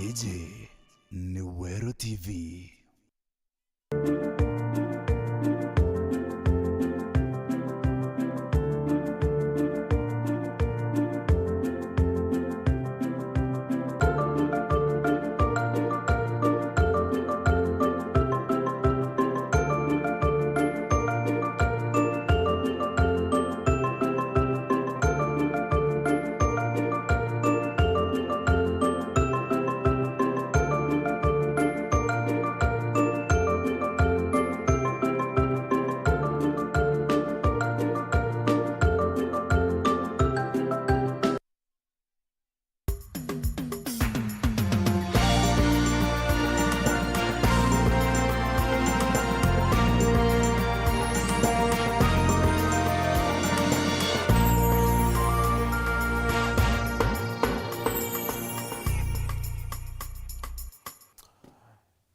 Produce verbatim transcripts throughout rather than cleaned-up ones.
Iji ni Weru T V.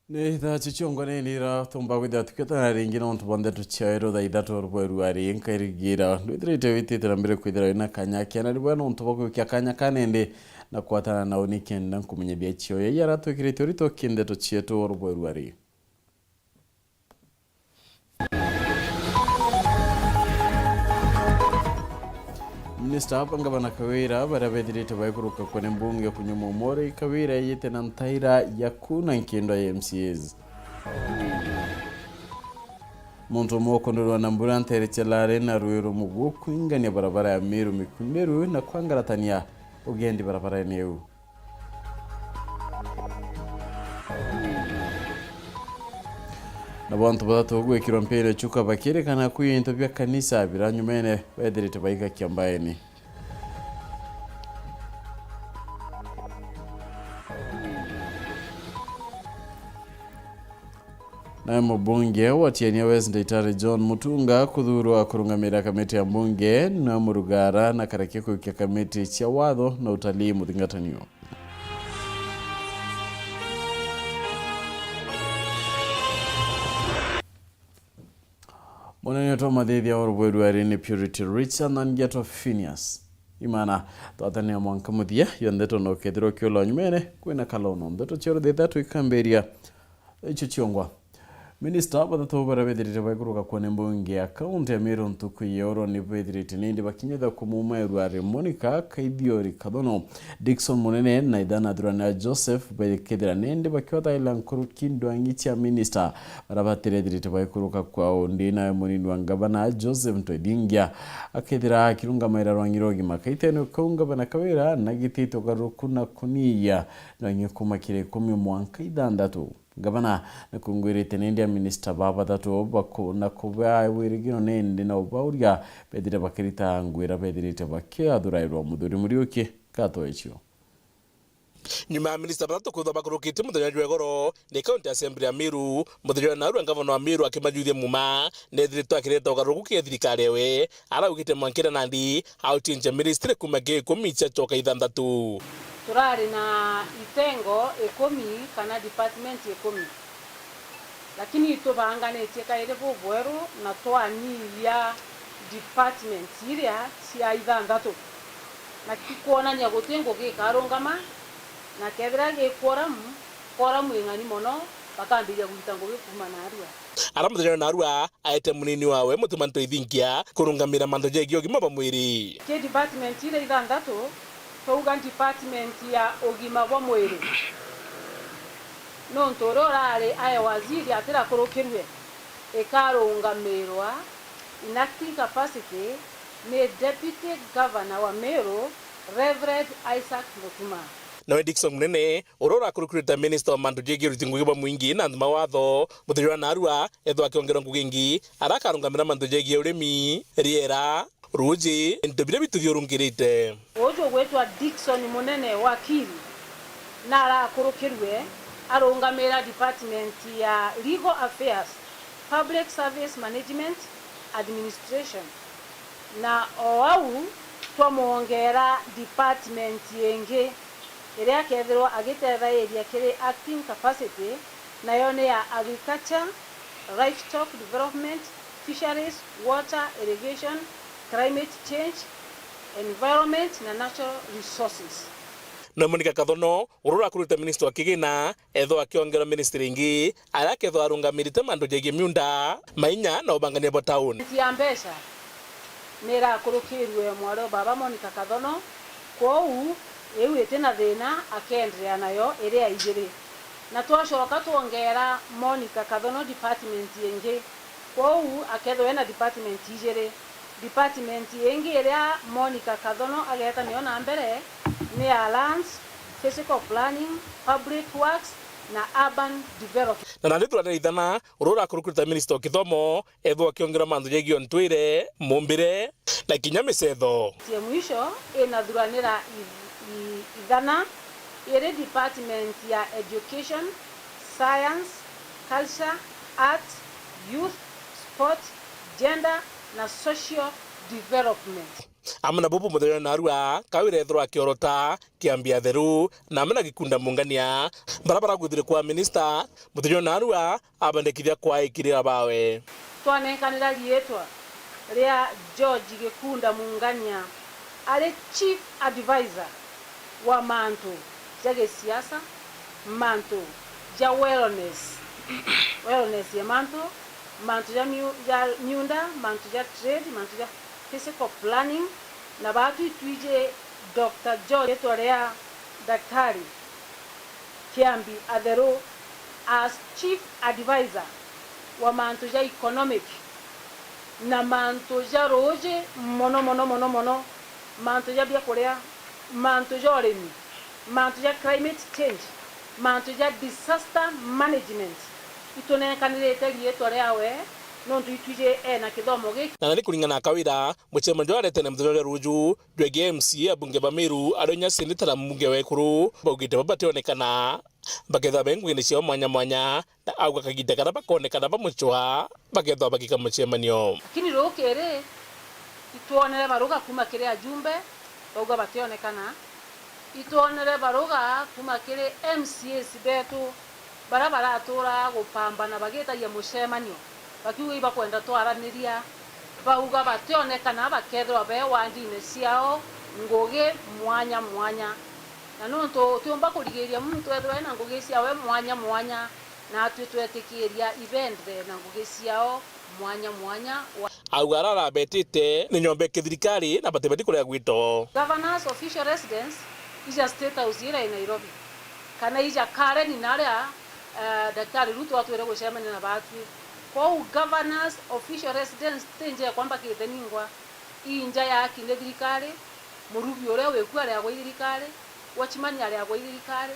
Ni thaa ciongwa nini ira tumba kwithira tukietana ringi na untu bwa ndeto cia weru thaa ithatu rubweru ari nkarigira. Ndwithirite witite na mbere kwithira wina kanya kia na ribwe na untu bwa kwikia kanya kanende na kwatana na uni kenda nkumenyithia cio ya yara twikirite urito ki ndeto cietu rubweru ari. Minista ba Ngavana Kawira baria bethirite baikuruka kune mbunge kunyuma umore Kawira eyite na ntaira ya kuna nkindo ya M C As. Muntu umwe ukundurwa na mbura ntere cia Lare na rwi rumugu kwingania barabara ya Meru Mikunderu na kwangaratania ugendi barabarene iu. Nabo antu bathatu gwikirwa mpira chuka bakirikana kwiya into bia kanisa bira nyumene bethirite baika kiambaeni. Naye mubunge wa Tiania West Ndaitari John Mutunga kuthurwa kurungamira kamiti ya mbunge na murugara na karakia kuikia kamiti cia watho na utalii muthingatanio. Munene twa mathithia wa rubweru ari ni Purity Richard na ngiatwa Phineas. Imana, twatanira mwanka muthia, yonthe tondo ukethirwa ukiula nyumene, kwina kalono. Ndeto cia ruthitha twikambiria icio ciongwa. Minista bathatu baria bethirite baikuruka kuone mbunge ya kaunti ya Meru ntuku ya oro ni bethirite nindi bakinyitha kumuuma erua ari Monica Kaithiori Kathono, Dickson Munene na ithana athurani a Joseph bekethira nindi bakiwataila nkuruki ndwangi cia minista baria batirethirite baikuruka kwao. Ndi nawe munini wa ngavana Joseph Ntoithingia akethira akirungamaira rwangi rwa ugima kaitene kau ngavana Kawira na gitite ugaruruku na kuniia rwangi kuma kiri ikumi mwanka ithanthatu. Ngavana nikungwirite nindi a minista ba bathatu baku-, na kubaa wirigiro nindi na ubauria bethire bakirita nguira bethirite bakiathurairwa. Muthuri Muriuki, gato icio. Nyuma ya minista bathatu kwithwa bakurukite muthenya jwa igoro ni County Assembly ya Meru, muthenya jwa narua ngavana wa Meru akimajwithia muma, nethiritwe akireta ugaruruku kiri thirikari ewe, araugite mwankira nandi auchinja ministry kuma ki ikumi ciacoka ithanthatu. Turari na itengo ikumi kana department ikumi, lakini itubanganitie kairi bubweru na twanyihia departments iria cia ithanthatu, na ti kwonania guti ngugi ikarungama, na kethira gi quorum, quorum ing'ani mono, bakambiria gwita ngugi kuuma narua. Ara muthenya wa narua aete munini wawe Mutuma Ntoithingia kurungamira mantu jegie ugima bwa mwiri. Ki department iria ithanthatu, twauga department ya ugima bwa mwiri, nontu uria urari ae waziri atirakurukirue, ikarungamirwa in acting capacity ni Deputy Governor wa Meru, Reverend Isaac Mutuma. Nawe Dickson Munene, uria urakurukirite minista wa mantu jegie uriti ngugi bwa mwingi na antu ma watho, muthenya wa narua, ethwa akiongerwa ngugi ingi, ara akarungamira mantu jegie urimi, riera, ruuji, into biria bituthiurungirite. Uju ugwitwa Dickson Munene wakili, na arakurukirue arungamira department ya Legal Affairs, Public Service Management, Administration, na o au twamwongera department ingi iria akethirwa agitethairia kiri acting capacity, nayo ni ya agriculture, livestock development, fisheries, water, irrigation, climate change, environment na natural resources. Na Monica Kathono, uria urakurite minista wa kigina, ethwa akiongerwa ministry ingi, aria akethwa arungamirite mantu jegie miunda, mainya na ubangania bwa tauni. Ya mbeca ni irakurukirue mwari o baba Monica Kathono, kwou iu iti na thina, akeenderea nayo iri ya ijiri. Na twacoka twongera Monica Kathono department ingi, kwou akethwa ena department ijiri. Department ingi iria Monica Kathono ageeta nayo na mbere ni ya lands, physical planning, public works na urban development. Na nandi Thuranira Ithana, uria urakurukirite minista o kithomo, ethwa akiongerwa mantu jegie o ntwire, mumbire, na kinya micetho. Tie mwisho ina Thuranira i-, i-, Ithana, iri department ya education, science, culture, arts, youth, sport, gender na social development. Amwe na bubu, muthenya wa narua, Kawira ethirwa akiorota Kiambi Atheru, na amwe na Gikunda Mungania, bara baragwithire kwa minista, muthenya wa narua, abendekithia kwaikirira bawe. Twanenkanira riitwa ria George Gikunda Mungania ari chief advisor wa mantu ja gisiasa, mantu ja wellness, wellness ya mantu, mantu ja miu-, ja miunda, mantu ja trade, mantu ja physical planning, na baatu itwiji Doctor George, ritwa ria Daktari Kiambi Atheru, as chief advisor wa mantu ja economic na mantu ja ruuji mono mono mono mono, mantu ja biakuria, mantu ja urimi, mantu ja climate change, mantu ja disaster management. Itunenkanirite riitwa riawe nontu itwiji ena kithomo giki. Na nandi kuringana na Kawira, mucemanio jwaretene muthenya jwa ruuju jwegie M C A abunge ba Meru, aria inya seneta na mbunge wa Ekuru, baugite baba bationekana, bakethirwa be nguine ciao mwanya mwanya, na auga kagiita karia bakoonekana bamucwa, bakethirwa bagika mucemanio. Lakini rukiri, itwonere baruga kuuma kiri ajumbe, bauga bationekana. Itwonere baruga kuuma kiri M C As betu, baria baratuura gupambana bagitagia mucemanio, bakiuga ibakwenda twaraniria, bauga bationekana, bakethirwa be wandine ciao ngugi mwanya mwanya. Na nontu utiumba kurigiiria muntu ethirwa ena ngugi ciawe mwanya mwanya, natwi twetikiiria ibendere na ngugi ciao mwanya mwanya wa. Auga aria arabetite ni nyomba ya kithirikari na batibati kuria gwito. Governor's official residence ija State House iria i Nairobi, kana ija Karen na aria, eh, Daktari Ruto atwire gucemania na batwi. Kwou Governor's official residence ti nja ekwa mbakite ningwa, i nja yaki ni thirikari, murugi uria wiku ari agwa i thirikari, watchman ari agwa i thirikari,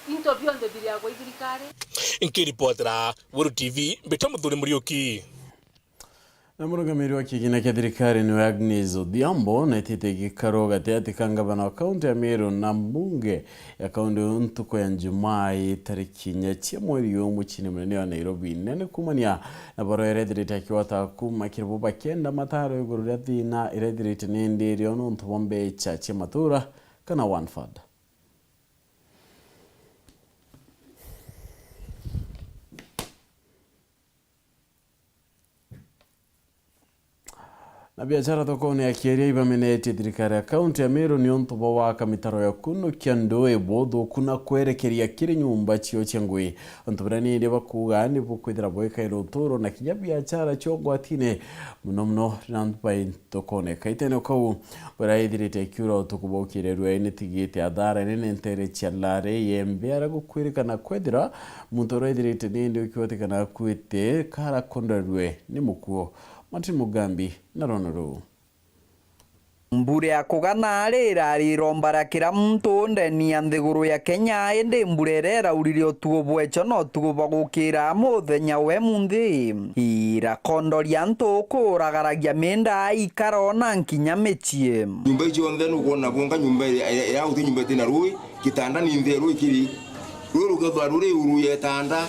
into bionthe biri agwa i thirikari. Nkiripotera Weru T V, mbitwa Muthuri Muriuki. Na murungamiri wa kigina kia thirikari niwe Agnes Odhiambo, na etite gikaro gatiati ka ngavana wa kaunti ya Meru na mbunge ya kaunti iu ntuku ya Njumaa, tariki inya cia mweri uyu, muciini munene wa Nairobi. Nene kuumania na barua iria ethirite akiwata kuuma kiri bo bakienda mataro iguru ria thina iria ethirite ni ndiri o nontu bwa mbecha cia matura kana one fund. Na biashara thokone ya Kieria ibamenetie thirikari ya kaunti ya Meru ni untu bwa gwaka mitaro ya kunukia ndui buthuku na kwerekeria kiri nyumba ciao cia ngui. Untu buria nindi bakuuga ni bukwithira bwikaira uturo na kinya biashara cia ugwatine, muno muno riria antu bai thokone. Kaitene kau, buria ithirite ikiura utuku bwa ukirirua, ni tigite athara nene ntere cia Lare Yembe, aria gukwirikana kwithira muntu uria ithirite nindi ukiwatikana akuite kara konderwe ni mukuo. Martin Mugambi na rono ruu. Mbura ya kugana ari irari iromba ria kira muntu ndeni ya nthiguru ya Kenya, indi mbura iria iraurire utugo bwecho na utugo bwa gukira muthenya we munthi, irakondoria antu kuuragaragia minda, ikaro na nkinya micii. Nyumba icio nthe nukwona bunga nyumba iria, iria, iria uti nyumba itina rui. Gitanda ni ntheru ikiri. Ruru rugetha ruri uru yetanda.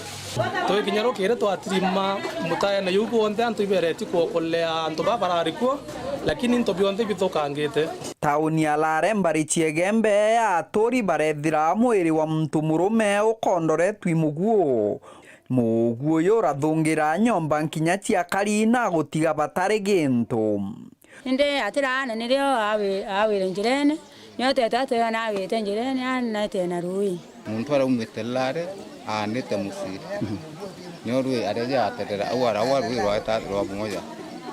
Twikinya rukiri twatirima mutaene juu bwonthe, antu ibereti kuokolea antu baa barari kuo, lakini into bionthe ibithukangite. Tauni ya Lare mbari cia Igembe ya aturi barethira mwiri wa muntu murume ukondoretwi muguo. Muguo uyu urathungira nyomba nkinya cia kari na gutiga batari gintu. Indi atiraana nirio awi-, awire njirene, Nyote tata yo nagite njirene anete na rui. Muntu araumite Lare, aanite Musiri. Nio rui areja aterera, au ara, au rui rwaeta rwa Bungoja.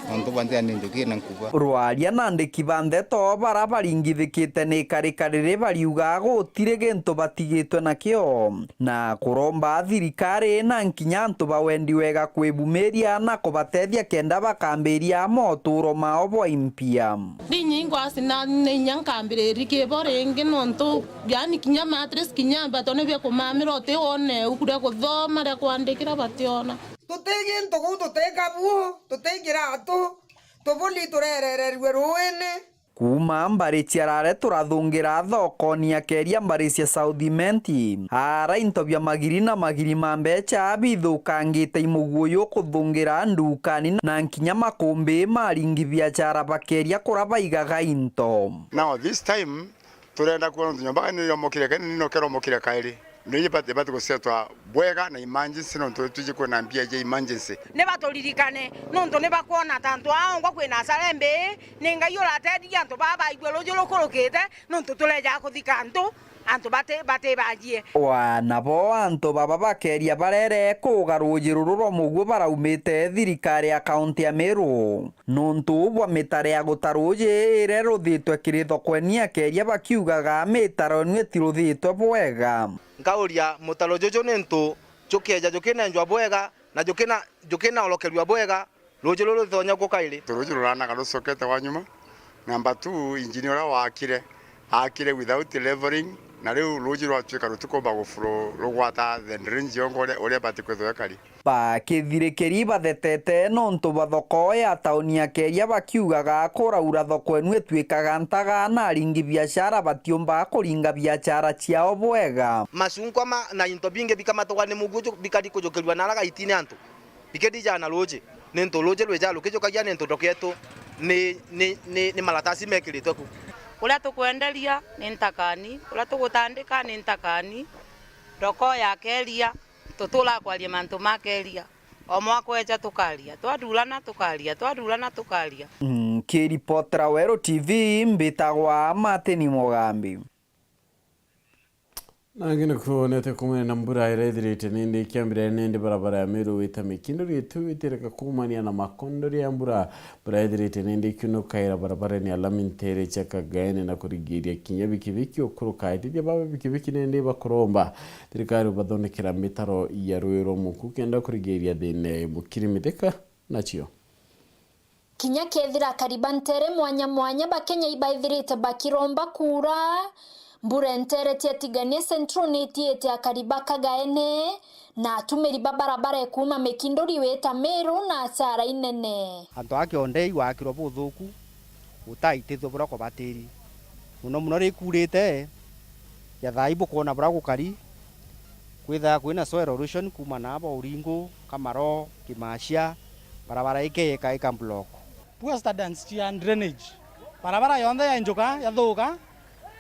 Nontu banjia ni njuki na nkuba. Rwaria na andiki ba ndeto bara baringithikite ni ikarika riri bariuga gutiri gintu batigitwe nakio, na kuromba thirikari na nkinya antu ba wendi wega kwibumiria na kubatethia kenda bakambiria moturo mao bwa impia. Ndi inya ingwasi na ni inya nkambiriria kibo ringi nontu, yani, kinya mattress, kinya mbato ni bia kumamira, uti wone ibuku ria kuthoma ria kwandikira bationa. Tuti gintu kuu, tuti kabuo, tuti kiratu, tubuli turerererue ruine. Kuuma mbari cia Rare turathungira thokoni akeria mbari cia South Imenti. Ara into bia magiri na magiri ma mbecha bithukangite imuguyu kuthungira ndukani na nkinya makumbi ma aringi biachara bakeria kura baigaga into. Now this time turenda kuona nontu nyomba ni yomokire kairi, ni nokera omokire kairi. Ni ibati, ibati gusetwa bwega na emergency nontu twiji kwina mbia ja emergency. Ni baturirikane nontu ni bakwona ta antu aa ongwa kwina asara imbii, ni Ngai urateethia antu baa baigua ruuji rukurukite nontu tureejaga kuthika antu, antu bati, bati bajie. Wa nabo antu baba bakeria barere kuuga ruuji ruru rwa muguo baraumite thirikari ya kaunti ya Meru. Nontu bwa mitare ya guta ruuji iria iruthitwe kiri thokweni akeria bakiugaga mitaro inu itiruthitwe bwega. Nkauria, mutaro juju ni ntu jukieja jukinenjwa bwega na jukina-, jukinaorokerua bwega, ruuji ruru rutonya gukwa kairi? Ruuji ruranaga rucokete wa nyuma. Number two, engineer uria waakire, aakire without leveling, na riu ruuji rwatuika rutikumba guflow rugwata the drainage yongo uria, uria ibati kwithirwa ikari. Bakithirikiri bathetete nontu bwa thoko ya tauni ya Keria bakiugaga kuraura thoko inu ituikaga ntaga na aringi biashara batiumba kuringa biashara ciao bwega. Macunkwa ma, na into bingi bikamatugwa ni muguju bikari kujukirua nara gaitine antu. Bikirija na ruuji, ni ntu ruuji rwija rukijukagia ni ntu thoko yetu ni, ni, ni, ni maratasi mekiritwe ku. Kuria tukwenderia ni ntakani, kuria tugutandika ni ntakani, thoko ya Keria. Tutura kwaria mantu ma Keria. O mwaka weja tukaria, twathurana tukaria, twathurana tukaria. Nkiripotera Weru T V, mbitagwa Martin Mugambi. Nangi nikuonete kumwe na mbura iria ithirite nindi ikiambira nindi barabara ya Meru wita Mikinduri itu itireka kuumania na makondori ya mbura. Mbura ithirite nindi ikiunukaira barabarene ya lami ntere cia Kagaene na kurigiria kinya bikibiki ukuruka. Aithithia ba bikibiki nindi bakuromba thirikari ubathondekera mitaro ya rui rwa Muku kenda kurigiria thina ya mukiri mithika nacio. Kinya kethira akari ba ntere mwanya mwanya ba Kenya ibaithirite bakiromba kuura, mbura entere cia Tigania Central ni itiite akari ba Kagaene na atumiri ba barabara ikuuma Mikinduri wita Meru na asara inene. Antu a kionde igwakirwa buthuku, gutaitithua buria kubatiri. Muno muno riria ikuurite, ya thaa ii bukwona buria gukari, kwithaga kwina soil erosion kuuma naaba Uringu, Kamaro, Kimacia, barabara ikeeka ika block. Poor standards cia drainage. Barabara yonthe yainjuka, yathuka,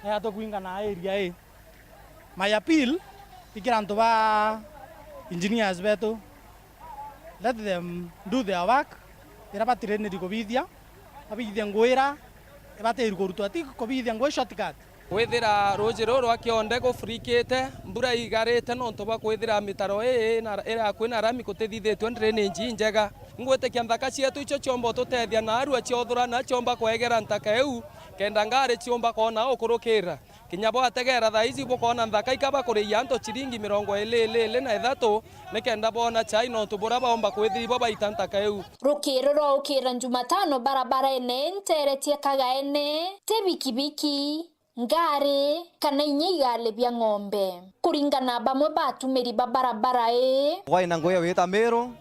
na yatukwingana area ii. My appeal, ikira antu ba engineers betu, let them do their work, iria batirĩnĩri kũbithia, babithie ngũĩ ira ibatĩri kũrutwa, ti kũbithia ngũĩ shortcut. Kwithira ruuji ruru rwa kionde gufurikite, mbura igarite nontu bwa kwithira mitaro ii na, iri akui na rami gutithithitue drainage injega. Ngwitikia nthaka cietu icio ciomba ututethia na arua ciothura na ciomba kwegera ntaka iu, kenda ngari ciumba koona ukurukira. Kinya bwategera thaa ici bukoona nthaka ikaba kuriia antu ciringi mirongo ili ili ili na ithatu, nikenda boona chai nontu buria baomba kwithira ibo baita ntaka iu. Rukiri rwa ukira Jumatano barabarene ntere cia Kagaene, ti bikibiki, ngari, kana inya igali bia ng'ombe. Kuringana na bamwe ba atumiri ba barabara ii. Waina ngugi ya gwita Meru,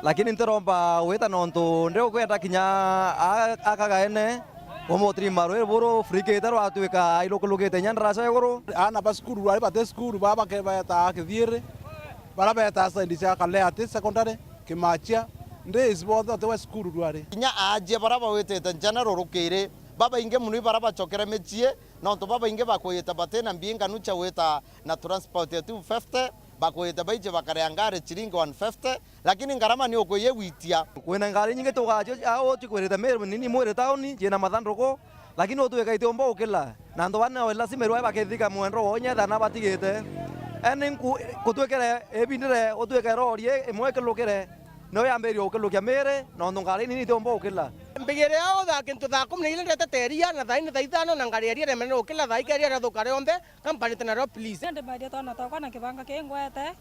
lakini ntiromba gwita nontu ndiukwenda kinya a, a Kagaene, umutiri marwiri buru furikite rwatuika airukulukite inya ndaraca iguru. Aana ba cukuru rwari bati cukuru, baa bake-, betaa Kithiiri, baria betaa side cia Kaleati Secondary, Kimachia, ndi isi bonthe utiwe cukuru rwari. Kinya aajie baria bawitite general rukiri, babaingi mono ibaria bacokere micii, nontu babaingi bakwita batina mbia inganu cia gwita na transport ya two fifty, bakwita baiji bakaria ngari chiringi one fifty, lakini ngarama ni ukuyigwitia. Kwina ngari inyingi tugacio au cikwirite Meru nini mwiri tauni, ciina mathanduku, Lakini utwika itiumba ukila, na antu bana lazima irwae bakithika mwendwa wao inya ethana batigite. Eni nku-, kutwikire ibindire utwike rori imwe ikilukire, nio yambirie ukilukia miri, nontu ngari nini itiumba ukila. Mbigire au thaa kintu thaa kumi na ile ndete teria, na thaa ine thaa ithano na ngari eria remene ukila, thaa ikeria riathuka rionthe, kampanite nario please. Ndi mbaria twana twakwa na kibanga kingwete,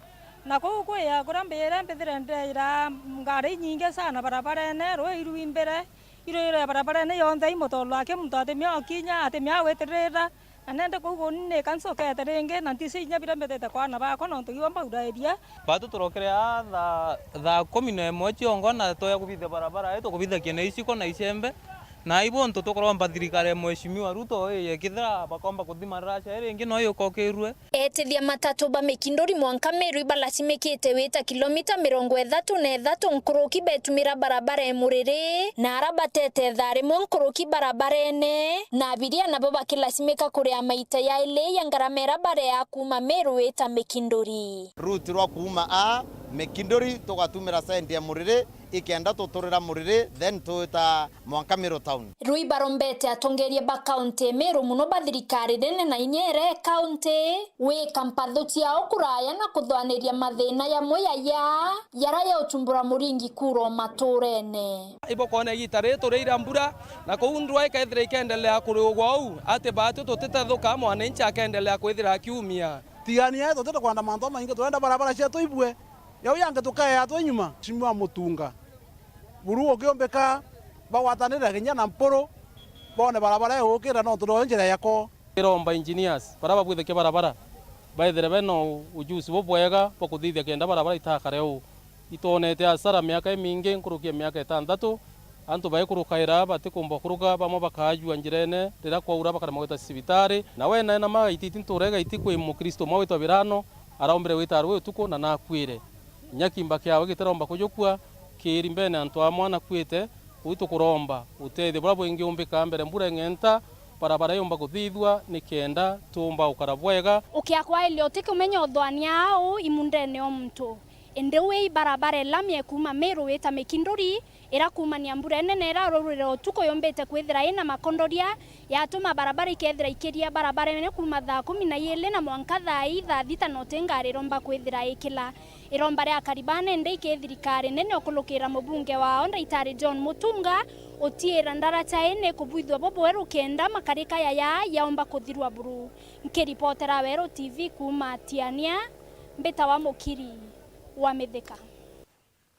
na kuu kwia kuria mbire mbithire ndira ngari inyingi sana barabarene, rui irwimbire. Irwire barabarene yonthe, i mutoro aki muntu atimia ukinya, atimia gwitirira, na nende kuu guni ni kancokete ringi, na ntisi inya biria mbitite kwa aana bakwa, nontu ibo mbaurairia. Batu turokire aa thaa, thaa kumi na imwe ciongo, na twaya kubithia barabara ii, tukubithakia na iciko na icembe, na ibo ntu tukuromba thirikari ya Mheshimiwa Ruto ii, kethira bakomba kuthima ruraca ii ringi, no yukokirue. Etithia matatu ba Mikinduri mwanka Meru ibalacimikite wita kilomita mirongo ithatu na ithatu nkuruki betumira barabara e Muriri, na ara batete thaa rimwe nkuruki barabarene, na abiria nabo bakilacimika kuria maita yaili ya ngarama ira barea kuuma Meru wita Mikinduri. Route rwa kuuma a Mikinduri tugatumira side ya Muriri, ikenda tuturira Muriri, then twita mwanka Meru town. Rui barombete atongeria ba kaunti e Meru, muno ba thirikari nene na inya ere kaunti, gwika mpathu ciao kuraya na kuthwaniria mathina yamwe yaya yara yauchumbura muringi kura o maturene. Ibokwona igita riri turiira mbura, na kuu ndua ikethira ikendelea kuriugwa uu, ati batu tutitethuka, mwananchi akendelea kwithira akiumia. Tigania, tutite kwenda mantu jamaingi, turenda barabara cietu ibue. Yau yangi tukaea twi nyuma. Mheshimiwa Mutunga, buru ukiumbika, bagwatanire kinya na Mpuru, bone barabara igukira nontu nio njira yako. Iromba engineers bara babwithikia barabara, baithire bena ujuzi bubwega bwa kuthithia kenda barabara itakare uu. Itwonete asara miaka imingi nkuruki ya miaka itantatu, antu baikurukaira batikumba kuruka, bamwe bakaajua njirene, riria kwaura bakaremwa gwita cibitari. Na we nae na ma gaititi ntura igaiti kwi Mukristo umwe witwa Birano, arombire gwita rui utuku na nakuire. Inya kimba kiawe gitiromba kujukua, kiiri mbene antu amwe anakuite, kuu tukuromba utethio buria bwingiumbika mbere mbura ing'enta, barabara yumba kuthithua nikenda tuumba gukara bwega. Ukiakwaelia utikimenya uthwania au imundene o muntu. Indi wi ibarabara ilami ekuuma Meru wita Mikinduri, ira kuumania mbura inene ira rurire utuku yumbite kwithira ina makondoria, yatuma barabara ikethira ikiria barabarene kuuma thaa kumi na iili na mwanka thaa ii thaa thita na uti ngari iromba kwithira ikila. Iromba ria akari baa nindi iki thirikari nene ukulukira mubunge wao Ndaitari John Mutunga utiira ndaraca ii ni kubwithua bubweru kenda makarika yaya yaumba kuthirua buru. Nkiripotera Weru T V kuuma Tiania, mbitawa Mukiri wa Mithika.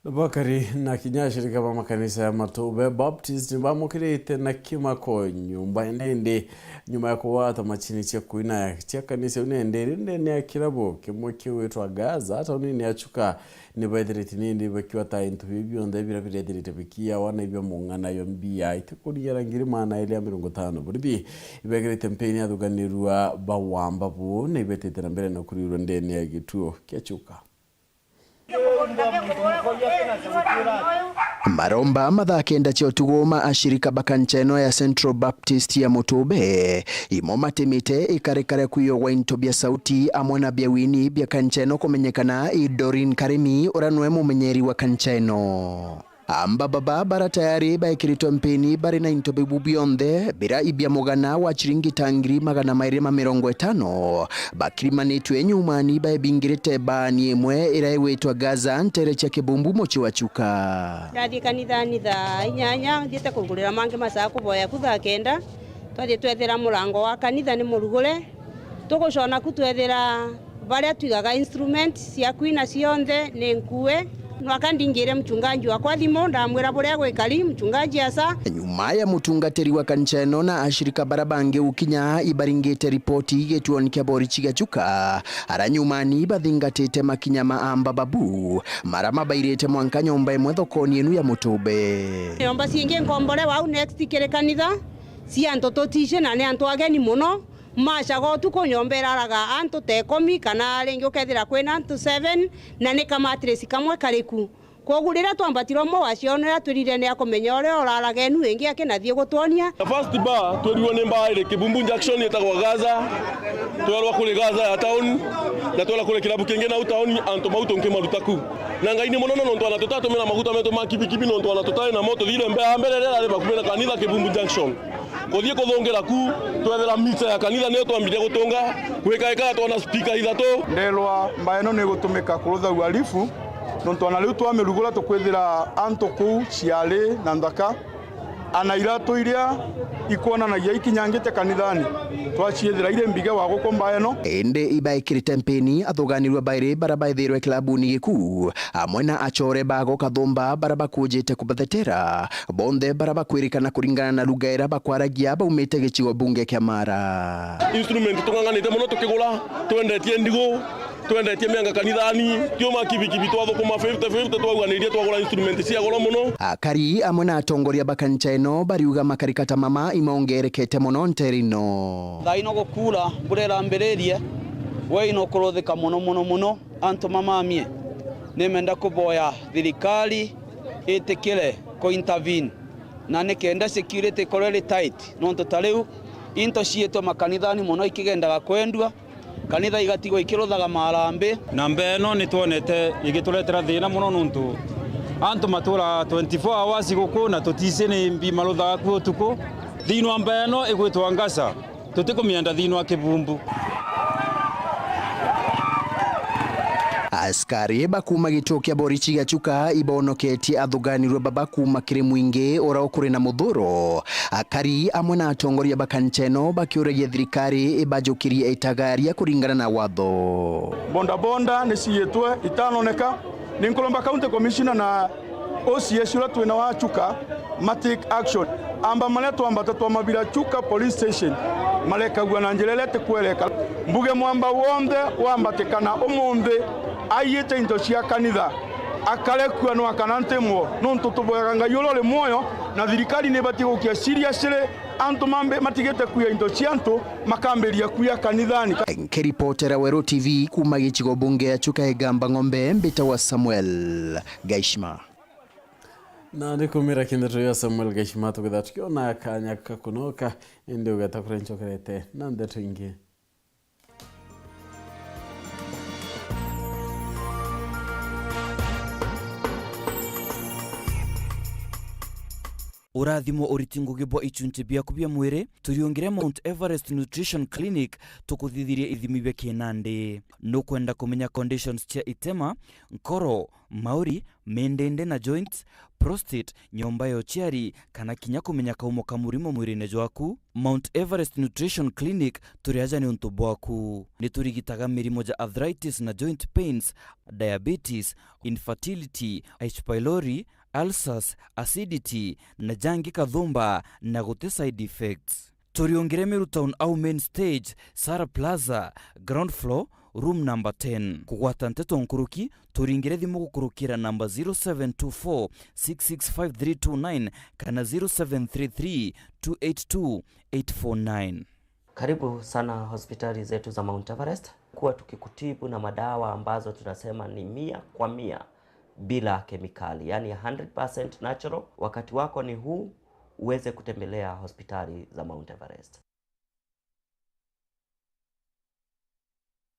Bakari na kinya ashirika ba makanisa ya Matube Baptist nibamukirite na kimako nyumba nindi nyuma ya kugwata machini cia kuina cia kanisa iu nindi iri ndene ya kirabu kimwe kiu gwitwa Gaza taunini ya Chuka. Nibaithirite nindi bakiota into biu bionthe biria birethirite bikiawa na ibia mung'ana yo mbia itikuriara ngiri maana iri ya mirongo itano. Borithi ibekirite mpini athuganirua ba wamba buu na ibetite na mbere na kurirwa ndene ya gituo kia Chuka. Maromba mathaa kenda cia utuku ma ashirika ba kancha ino ya Central Baptist ya Mutube, imo matimite ikarikare kwiyogwa into bia sauti amwe na bia wini bia kancha ino kumenyekana i Doreen Karimi, uria nwe mumenyeri wa kancha ino. Amba baba bara tayari baekiritwe mpini bari na into bibu bionthe bira ibia mugana wa chiringi ta ngiri magana mairi ma mirongo itano, bakirimanitue nyumani baebingirite baani imwe ira igwitwa Gaza ntere cia Kibumbu mucii wa Chuka. Ndathii kanithani thaa inyanya, nthiite kugurira mangi masaa kuboya ku thaa kenda, twathii twethira murango wa kanitha ni murugure, tugucona ku twethira baria twigaga instrument cia kwina cionthe ni nkue. Nwaka ndingire mchungaji wakwa thimu, ndamwira buria gwikari, mchungaji asa. Nyuma ya mutungatiri wa kanisa ino na ashirika bara bangi gukinya ibaringite ripoti gituoni kia borichi gia Chuka, ara nyumani bathingatite makinya ma amba babu, mara mabairite mwanka nyomba imwe thokoni inu ya Mutube. Nyomba cingi nkombore wau next kiri kanitha, cia antu tutici na ni antu ageni muno. Macaga utuku nyomba iraraga antu ta ikumi, kana ringi ukethira kwina antu seven, na ni kamatirisi kamwe kariku. Kwogu riria twambatire umwe wacionera twirire ni akumenya uria uraraga enu ingi akinathii gutwonia. The first bar twerirwe ni bar iri Kibumbu Junction itagwa Gaza, twerwa kuri Gaza ya town, na twerwa kuri kirabu kingi nau town, antu bau tunkimaruta ku. Na Ngai ni munene nontu ana tutatumira maguta metu ma kibikibi nontu ana tutari namo, tuthire mbea mbere iria irari bakuvi na kanitha Kibumbu Junction. Kuthii kuthungira ku, twethira misa ya kanitha niyo twambirie gutunga, gwika ika twona speaker ithatu. Nderwa mbaa ino ni igutumika kurutha uhalifu, nontu ona riu twamirugura tukwithira antu kuu ciari na nthaka, ana iratu iria ikwonanagia ikinyangite kanithani, twaciithira iri mbige wa guku mbaa ino. Indi ibaikirite mpini athuganirua bairi bara baithirwe kilabuni giku, amwe na acore bago kathumba bara bakujite kubathetera, bonthe bara bakwirikana kuringana na lugha iria bakwaragia baumite gicigo bunge kia Mara. Instrument tung'ang'anite mono tukigura, twendetie ndigu, twendetie mianga kanithani, tiuma kibikibi twathukuma fifty fifty, twauganirie twagura instrument cia goro mono. Akari amwe na atongoria ba kanisa ino bariuga makarikata mama imongerekete mono ntere ino. Thaa ino gukuura, mbura irambiririe, we ino kuruthika mono mono mono. Antu mamamie, nimenda kuboya thirikari itikire ku intervene, na nikenda security ikorwe iri tight, nontu ta riu into ciitwe makanithani mono ikigendaga kwendua, kanitha igatigwa ikiruthaga marambi. Namba ino nitwonete igituretera thina mono, nontu antu maturaga twenty-four hours guku na tutisi ni mbi maruthaga ku utuku. Thiini wa namba ino igwitwa Ngasa. Tutikumienda thiini wa kibumbu. Askari ba kuuma gituo kia borichi gia Chuka ibonoketie athuganirua baba kuuma kiri mwingi uria ukuri na muthuro. Akari amwe na atongoria ba kanisa ino bakiuragia thirikari ibajukirie itagaria kuringana na watho. Bodaboda ni ciitwe itanoneka. Ni nkuromba County Commissioner na O C S uria twina wa Chuka ma take action. Amba maria twambata twa mabira Chuka Police Station marekagua na njira iria itikwereka. Mbuge mwamba wonthe wambatikana umunthi aiyite into cia kanitha, akarekua nwa kana ntimwo, nontu tuboyaga Ngai uria uri muoyo, na thirikari ni ibati gukia seriously antu mambi matigite kuia into cia antu, makambiria kuia kanithani. Nkiripotera Weru T V kuuma gicigo bunge ya Chuka Igamba Ng'ombe, mbitagwa Samuel Gaishima. Na ni kumira ki ndeto ya Samuel Gaishima, tukitha tukiona kanya kakunoka, indi ugeta kuria ncokerete na ndeto ingi. Urathimo uriti ngugi bwa ichunchi biaku bia mwiri, turiungire Mount Everest Nutrition Clinic, tukuthithirie ithimi bia kinandi. Nukwenda kumenya conditions cia itema, nkoro, mauri, mindindi na joints, prostate, nyomba ya uciari, kana kinya kumenya kaumo ka murimo mwirine jwaku? Mount Everest Nutrition Clinic turi aja niuntu bwaku. Ni turigitaga mirimo ja arthritis na joint pains, diabetes, infertility, H. pylori, ulcers, acidity, na jangi kathumba, na guti side effects. Turiungire Meru Town au main stage, Sara Plaza, ground floor, room number ten. Kugwata nteto nkuruki, turingire thimu gukurukira namba zero seven two four six six five three two nine kana zero seven three three two eight two eight four nine. Karibu sana hospitali zetu za Mount Everest. Kuwa tukikutibu na madawa ambazo tunasema ni mia kwa mia bila kemikali, yani hundred percent natural. Wakati wako ni huu uweze kutembelea hospitali za Mount Everest.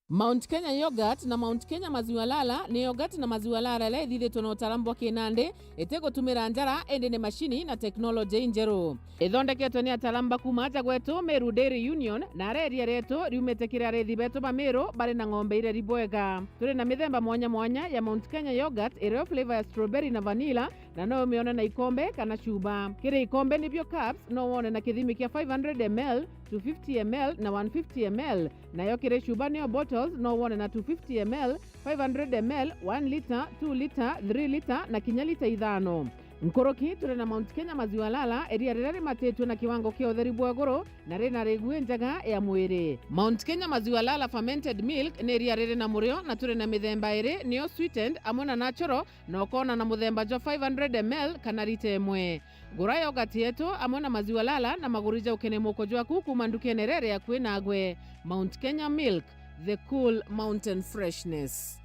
Mount Kenya Yogurt na Mount Kenya Maziwa Lala ni yogurt na maziwa lala iria ithithitwe na utaalamu bwa kinandi, itigutumira njara, indi ni macini na teknoloji injeru. Ithondeketwe ni ataalamu ba kuuma aja gwetu Meru Dairy Union, na aria iria rietu riumite kiri ariithi betu ba Meru bari na ng'ombe ireri bwega. Turi na mithemba mwanya mwanya ya Mount Kenya Yogurt irio flavour ya strawberry na vanilla, na no umione na ikombe kana chuba. Kiri ikombe nibio cups, no wone na kithimi kia five hundred M L, two fifty M L na one fifty M L. Nayo kiri chuba nio bottles, no wone na two fifty M L, five hundred M L, one litre, two litre, three litre na kinya litre ithano. Nkuruki, turi na Mount Kenya Maziwa Lala, iria riria rimatitue na kiwango kia utheri bwa iguru na rina rigui njega ya mwiri. Mount Kenya Maziwa Lala Fermented Milk ni iria riri na murio, na turi na mithemba iri, nio sweetened amwe na natural, na ukoona na muthemba jwa five hundred M L kana lita imwe. Gura yogurt yetu amwe na maziwa lala na maguri ja ukene muko jwaku kuuma ndukene iria iri akui nagwe. Mount Kenya Milk, the cool mountain freshness.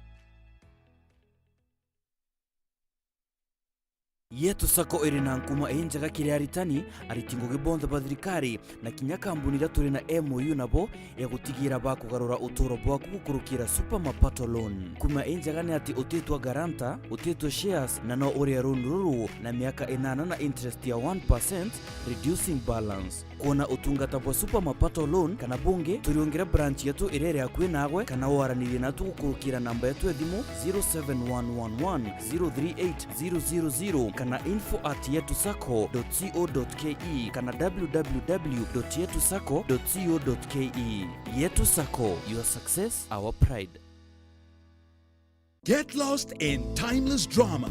Yetu Sacco iri na nkuma injega kiri aritani, ariti ngugi bonthe ba thirikari, na kinya kambuni iria turi na M O U nabo ya gutigira bakugarura uturo bwaku gukurukira Super Mapato Loan. Nkuma injega ni ati utitwa guarantor, utitwa shares, na no urie loan ruru na miaka inana na interest ya one percent, reducing balance. Kwona utungata bwa Super Mapato Loan kana bungi, turiungire branch yetu iria iri akui naagwe, kana waranirie natu gukurukira namba yetu ya thimu zero seven one one one zero three eight zero zero zero kana info at yetu sacco dot co dot ke kana w w w dot yetu sacco dot co dot ke. Yetu Sacco, your success, our pride. Get lost in timeless drama.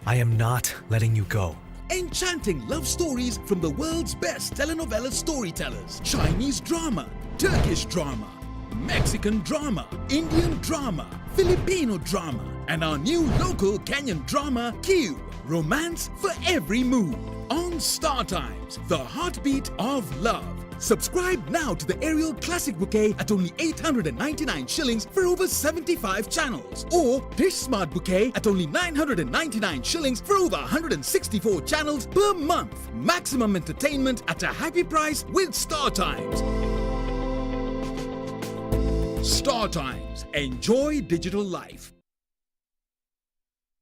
I am not letting you go. Enchanting love stories from the world's best telenovela storytellers. Chinese drama, Turkish drama, Mexican drama, Indian drama, Filipino drama, and our new local Kenyan drama, Q. Romance for every mood. On Star Times, the heartbeat of love. Subscribe now to the Aerial Classic Bouquet at only eight hundred and ninety-nine shillings for over seventy-five channels. Or Dish Smart Bouquet at only nine hundred and ninety-nine shillings for over one hundred and sixty-four channels per month. Maximum entertainment at a happy price with Star Times. Star Times. Enjoy digital life.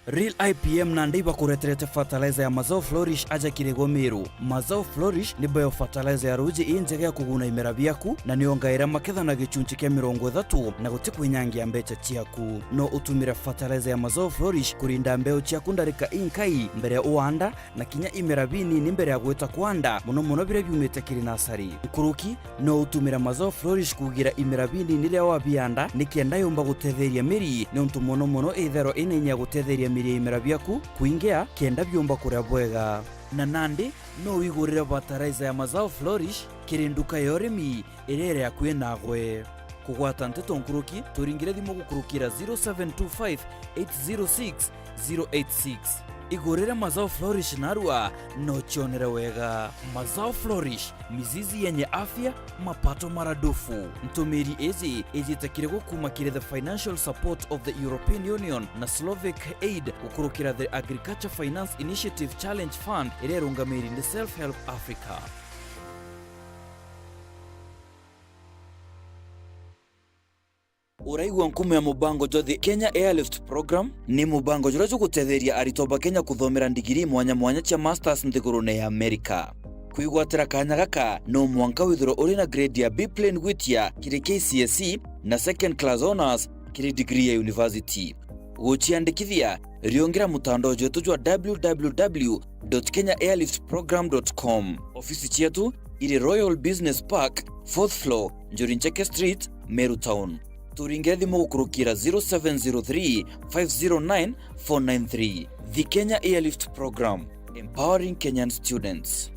Real I P M nandi ibakureterete fertilizer ya Mazao Flourish aja kiri gwe Meru. Mazao Flourish ni bio fertilizer ya ruuji injega ya kuguna imera biaku, na niongaira maketha na gichunchi kia mirongo ithatu na guti kwinyangia mbecha ciaku. No utumire fertilizer ya Mazao Flourish kurinda mbeu ciaku ndarika inkai mbere ya uanda, na kinya imera binini mbere ya gwita kwanda, mono mono biria biumite kiri nasari. Nkuruki, no utumire Mazao Flourish kugira imera binini riria wabianda, nikenda yumba gutetheria miri, niuntu mono mono itherwa ina inya ya gutetheria miri ya imera biaku kwingia, kenda biumba kuria bwega. Na nandi, no wigurire fertilizer ya Mazao Flourish kiri nduka ya urimi iria iri akui naagwe. Kugwata nteto nkuruki, turingire thimu gukurukira zero seven two five eight zero six zero eight six. Igurire Mazao Flourish narua, no cionere wega. Mazao Flourish, mizizi yenye afya, mapato maradufu. Ntumiri iji ijite kiri gwe kuuma kiri the financial support of the European Union na Slovak Aid gukurukira the Agriculture Finance Initiative Challenge Fund iria irungamiri ni Self Help Africa. Uraigua nkumo ya mubango jwa the Kenya Airlift Program? Ni mubango juria jugutetheria aritwa ba Kenya kuthomera ndigiri mwanya mwanya cia masters nthigurune ya Amerika. Kwigwatira kanya gaka, no mwanka withirwe uri na grade ya B plain gwitia kiri K C S E na second class honours kiri degree ya university. Guciandikithia, riungira mutandao jwetu jwa w w w dot kenya airlift program dot com. Ofisi cietu iri Royal Business Park, fourth floor, Njuri Ncheke Street, Meru Town. Turingire thimu gukurukira zero seven zero three five zero nine four nine three. The Kenya Airlift Program, empowering Kenyan students.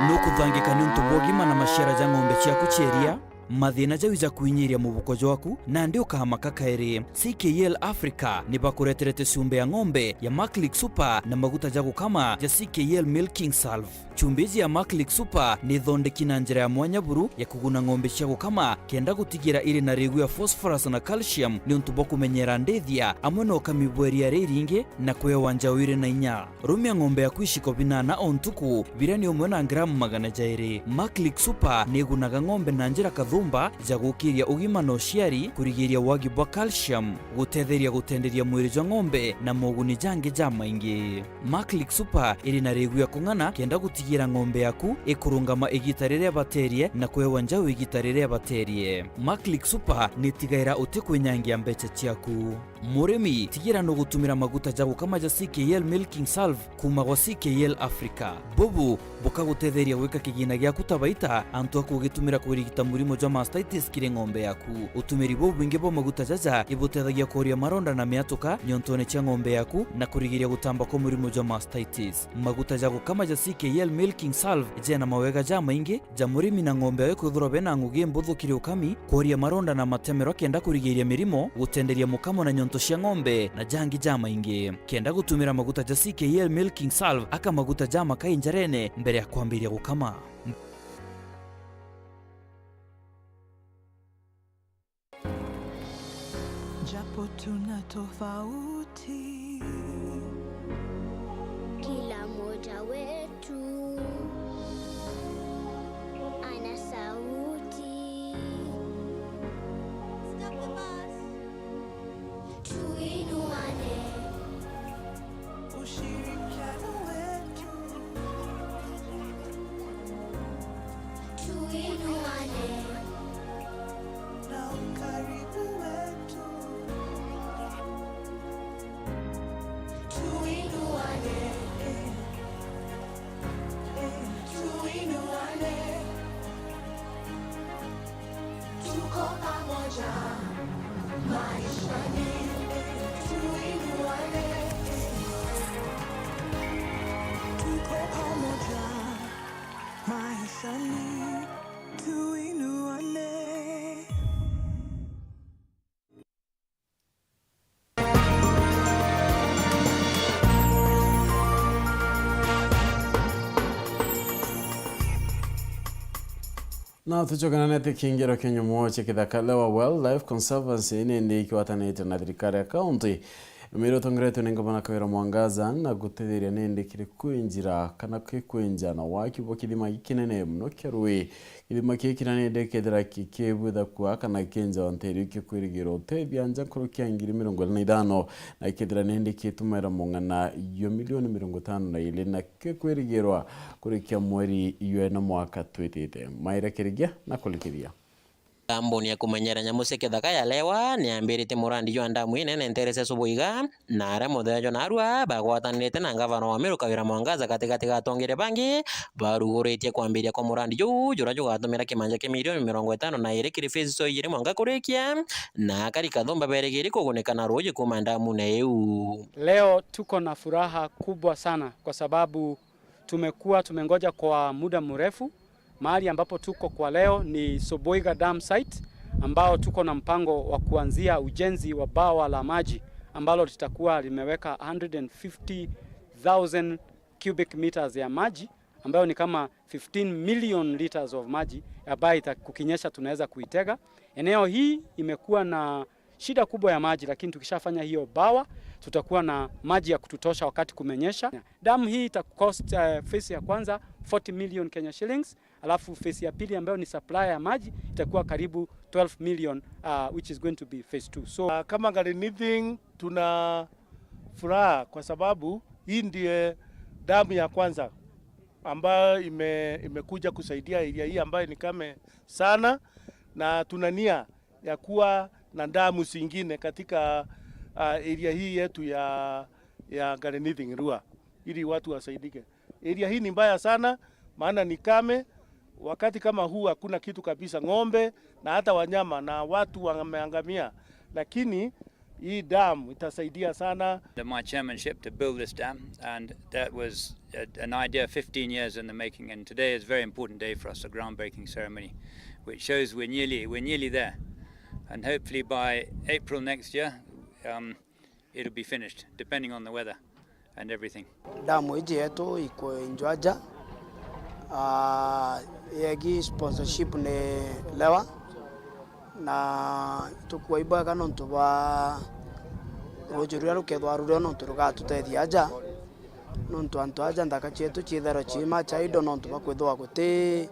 Nukuthangika niuntu bwa ugima na maciara ja ng'ombe ciaku cia iria? Mathina jau ijakwinyiria mubuko jwaku, nandi ukamaka kairi. C K L Africa ni bakureterete cumbi ya ng'ombe ya Maclick Super na maguta ja gukama ja C K L Milking Salve. Cumbi iji ya Maclick Super ni ithondeki na njira ya mwanya buru ya kuguna ng'ombe cia gukama, kenda gutigira iri na rigu ya phosphorus na calcium niuntu bwa kumenyera ndithia, amwe na ukami bwa iria riringi na kwewa njau iri na inya. Rumia ng'ombe yaku iciko binana o ntuku, biria ni umwe na gramu magana jairi. Maclick Super ni igunaga ng'ombe na njira kathumba ja gukiria ugima na uciari, kurigiria wagi bwa calcium, gutetheria gutenderia mwiri jwa ng'ombe, na moguni jangi jamaingi. Maclick Super iri na rigu ya kung'ana kenda gutigira ng'ombe yaku ikurungama igita riria baterie na kwewa njau igita riria baterie. Maclick Super ni itigaira utikwinyangia mbeca ciaku. Murimi, tigira nugutumira maguta ja gukama ja C K L Milking Salve kuuma gwa C K L Africa. Bubu bukagutetheria gwika kigina giaku ta baita antu a kugitumira kurigita murimo jwa mastitis kiri ng'ombe yaku. Utumiri bubwingi bwa maguta jaja ibutethagia kworia maronda na miatuka nyontone cia ng'ombe yaku na kurigiria gutamba kwa murimo jwa mastitis. Maguta ja gukama ja C K L Milking Salve jena mawega jamaingi, ja murimi na ng'ombe yawe kwithirwa bena ngugi mbuthu kiri ukami, kworia maronda na matemerwa kenda kurigiria mirimo, gutenderia mukamo na nyonto cia ng'ombe, na jangi jamaingi. Kenda gutumira maguta ja C K L Milking Salve aka maguta jamaka injarene mbere ya kwambiria gukama. Japo tuna tofauti, kila mmoja wetu ana sauti. Tuinuane. Ushirikiano wetu. Tuinuane. Na ukaribu wetu. Tuinuane. Eh, eh, tuinuane. Tuko pamoja maishani, tuinuane. Tuko pamoja maishani, tuinuane. Na tucokananete kiingiro kia nyomo cia kithaka Lewa Wildlife Conservancy, nindi ikigwatanite na thirikari ya kaunti. Miru itongeretwe ni Ngavana Kawira Mwangaza na gutetheria nindi kiri kwinjira kana kiri kwinja na waki bwa kithima gikinene mono kia rui. Kithima kii kiria nindi kethira kikibwitha kua kana kikinja Ontario kikwirigirwa utethia nja nkuru kia ngiri mirongo iri na ithano, na kethira nindi kitumaira mung'ana yo milioni mirongo itano na iri na kikwirigirwa kurikia mweri ywe na mwaka twitite. Maira Kirigia na kurikithia. Kambuni ya kumenyera nyamu cia kithaka ya Lewa niyambirite murandi jwa ndamu inene ntere cia Subuiga, na aria muthenya jwa narua bagwatanirite na ngavana wa Meru Kawira Mwangaza katigati ga atongeria bangi baruguritie kwambiria kwa murandi juu, juria jugatumira kimanja kia milioni mirongo itano na iri kiri phase cio ijiri mwanka kurikia, na akari Kathumba berigiri kugunika na ruuji kuuma ndamune iu. Leo tuko na furaha kubwa sana kwa sababu tumekuwa tumengoja kwa muda mrefu. Mahali ambapo tuko kwa leo ni Soboiga Dam site, ambao tuko na mpango wa kuanzia ujenzi wa bawa la maji ambalo litakuwa limeweka hundred and fifty thousand cubic meters ya maji, ambayo ni kama fifteen million liters of maji, ambayo ita-, kukinyesha tunaweza kuitega. Eneo hii imekuwa na shida kubwa ya maji, lakini tukishafanya hiyo bawa, tutakuwa na maji ya kututosha wakati kumenyesha. Damu hii ita cost, eh, phase ya kwanza forty million Kenya shillings, alafu phase ya pili ambayo ni supply ya maji itakuwa karibu twelve million, uh, which is going to be phase two. So, uh, kama Ngarenithi tuna furaha kwa sababu hii ndiye damu ya kwanza ambayo ime-, imekuja kusaidia area hii ambayo ni kame sana, na tuna nia ya kuwa na damu zingine katika, ah, area hii yetu ya, ya Ngarenithi Rua, ili watu wasaidike. Area hii ni mbaya sana, maana ni kame. Wakati kama huu hakuna kitu kabisa, ng'ombe na hata wanyama na watu wameangamia, lakini hii dam itasaidia sana. Under my chairmanship to build this dam, and that was a, an idea fifteen years in the making, and today is a very important day for us, a groundbreaking ceremony, which shows we're nearly, we're nearly there. And hopefully by April next year, um, it'll be finished, depending on the weather and everything. Damu iji yetu ikwenjwa aja, ah, yegi sponsorship ni Lewa, na itukua ibwega nontu bwa ruuji ruria rukethwa rurio nontu rugatutethia aja, nontu antu aja nthaka cietu ciithairwa ciima chaido nontu bwa kwithirwa guti,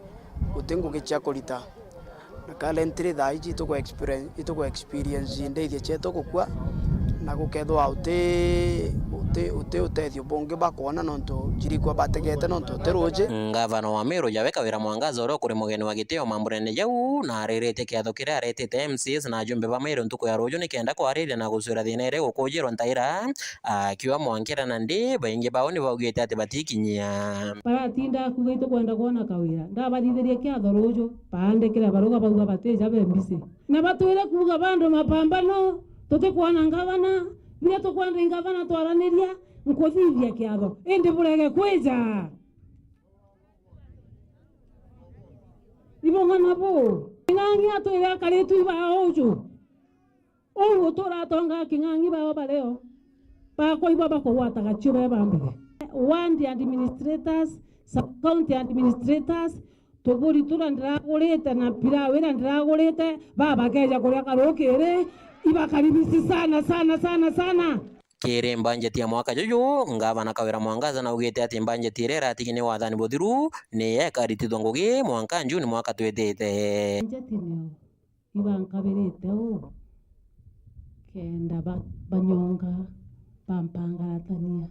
guti ngugi cia kurita. Na currently thaa iji ituku experience, ituku experience ndithia cietu gukua, na gukethwa uti, uti, uti utethio bungi bakwona nontu cirikua bategete nontu uti ruuji. Ngavana wa Meru Jawe Kawira Mwangaza, uria ukuri mugeni wa gitio mambunene jau, na ariritie kiatho kiria aretite M C As na ajumbe ba Meru ntuku ya ruuju nikenda kwariria na gucwira thina iria igukujirwa ntaira, akiuga mwankira nandi baingi bao ni baugite ati batikinyia. Baratinda kuuga itukwenda kwona Kawira, ndabathithirie kiatho ruuju, baandikire baruga bauga batija be mbisi. Na batwire kuuga bandu mapambano, tutikwona ngavana, biria tukwenda ingavana twaraniria, nkuthithia kiatho, indi burege kwija. Ibong'ana bu, King'ang'i atwire akaritwe ibaa uju. Uu gutura atonga King'ang'i bao bario, bakwa ibo bakugwataga cio be ba mbere. Ward administrators, sub-county administrators, Tuburi turia ndiragurite na pilau iria ndiragurite, baba bakeeja kuria karukiri, ibakaribisi sana, sana, sana, sana. Kiri mbanjeti ya mwaka juju, Ngavana Kawira Mwangaza naugite ati mbanjeti iria iratigi ni wathani buthiru ni ikaritithwa ngugi mwanka Juni mwaka twitite. Mbanjeti nio ibankabirite uu kenda ba-, banyonga bampangaratania.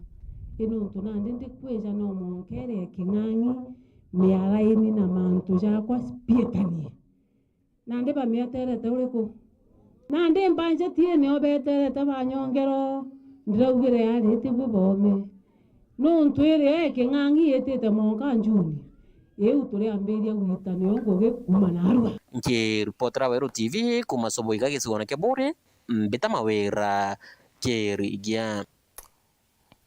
I nontu nandi ndikwija no mwanka irie king'ang'i, miaraini na mantu jakwa bietanie. Nandi bamieterete uriku? Nandi mbanjeti ii nio beterete banyongero, ndiraugire ari tibui boome. Nontu iria iking'ang'i itite mwanka Juni, iu turiambiria gwitania ngugi kuuma narua. Nkiripotera Weru T V kuuma Soboiga gicigoone kia Buuri, mbita Mawira Kirigia.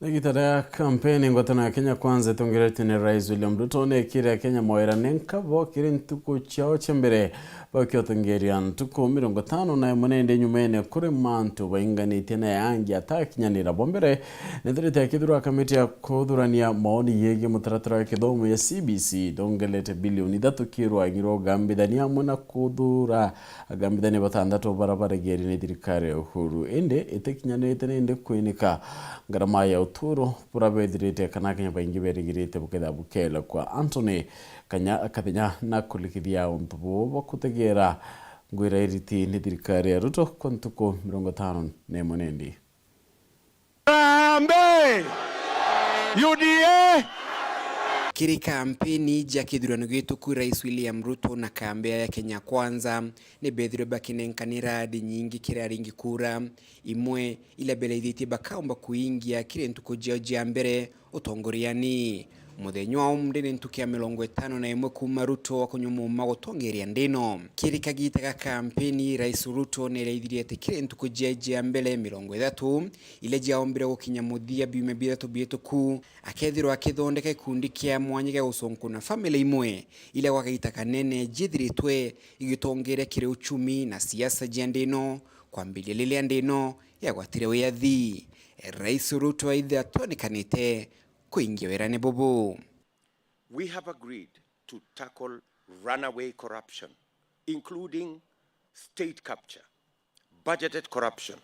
Igita ria kampeni, ngwataniro ya Kenya Kwanza itongeretue ni Rais William Ruto neekire Akenya mawira ni nkabo kiri ntuku ciao cia mbere bakiutongeria ntuku mirongo itano na imwe na indi nyumene kuri mantu bainganitie na yangi atakinyanira. Bwa mbere, nethirite akithurwa kamiti ya kuthurania maoni yegii mutaratara wa kithomo ya C B C, ndongerete bilioni ithatu kirwa ng'iro ugambithania amwe na kuthura agambithania batantatu bara baregerie ni thirikari ya Uhuru, indi itikinyanirite nindi kwinika ngarama ya uturo bura bethirite kana Akenya baingi berigirite bukethira bukela kwa Anthony Kanya-, Kathenya na kurikithia untu buu bwa kutegera ngwira iriti ni thirikari ya Ruto kwa ntuku mirongo itano na imwe nindi. Harambee! U D A! Kiri kampeni ja kithurano gituku, Rais William Ruto na kambi ya Kenya Kwanza ni bethirwe bakinenkanira ndi nyingi kiri aringi kura, imwe ila belaithitie bakaumba kuingia kiri ntuku ciao cia mbere utongoriani. Muthenya wa umri ni ntuku ya mirongo itano na imwe kuuma Ruto akunywa muuma gutongeria ndi ino. Kiri kagita ga kampeni, Rais Ruto ni eraithirie ati kiri ntuku cia, cia mbere mirongo ithatu, ila ciaombire gukinya muthia biumia bithatu bituku, akethirwa akithondeka gikundi kia mwanya gia gucunkuna family imwe, ila gwa kagita kanene ciithiritwe igitongeria kiri uchumi na siasa cia ndi ino, kwambiria riria ndi ino yagwatire wiathi. Rais Ruto aitha atonekanite kuingia wirane bubu. We have agreed to tackle runaway corruption, including state capture, budgeted corruption,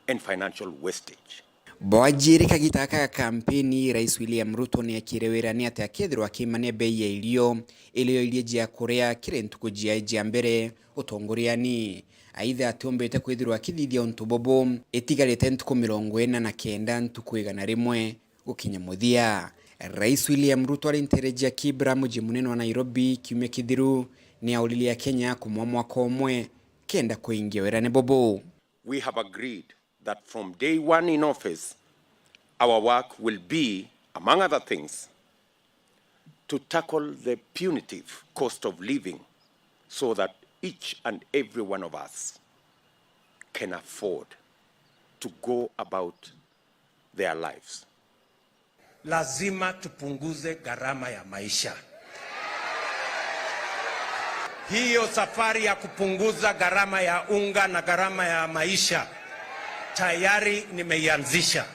and financial wastage. Bwajiri kagita gaka ga kampeni, Rais William Ruto ni akire wirane ati akethirwa akimania bei ya irio, irio iria cia kuria kiri ntuku cia, cia mbere utongoriani. Aitha atiumbite kwithirwa akithithia untu bubu itigarite ntuku mirongo ina na kenda ntuku igana rimwe gukinya muthia. Rais William Ruto ari nteere cia Kibra, muji munene wa Nairobi, kiumia kithiru, ni auririe Akenya kumwa mwaka umwe kenda kuingia wirane bubu. We have agreed that from day one in office, our work will be, among other things, to tackle the punitive cost of living so that each and every one of us can afford to go about their lives. Lazima tupunguze gharama ya maisha. Hiyo safari ya kupunguza gharama ya unga na gharama ya maisha tayari nimeianzisha.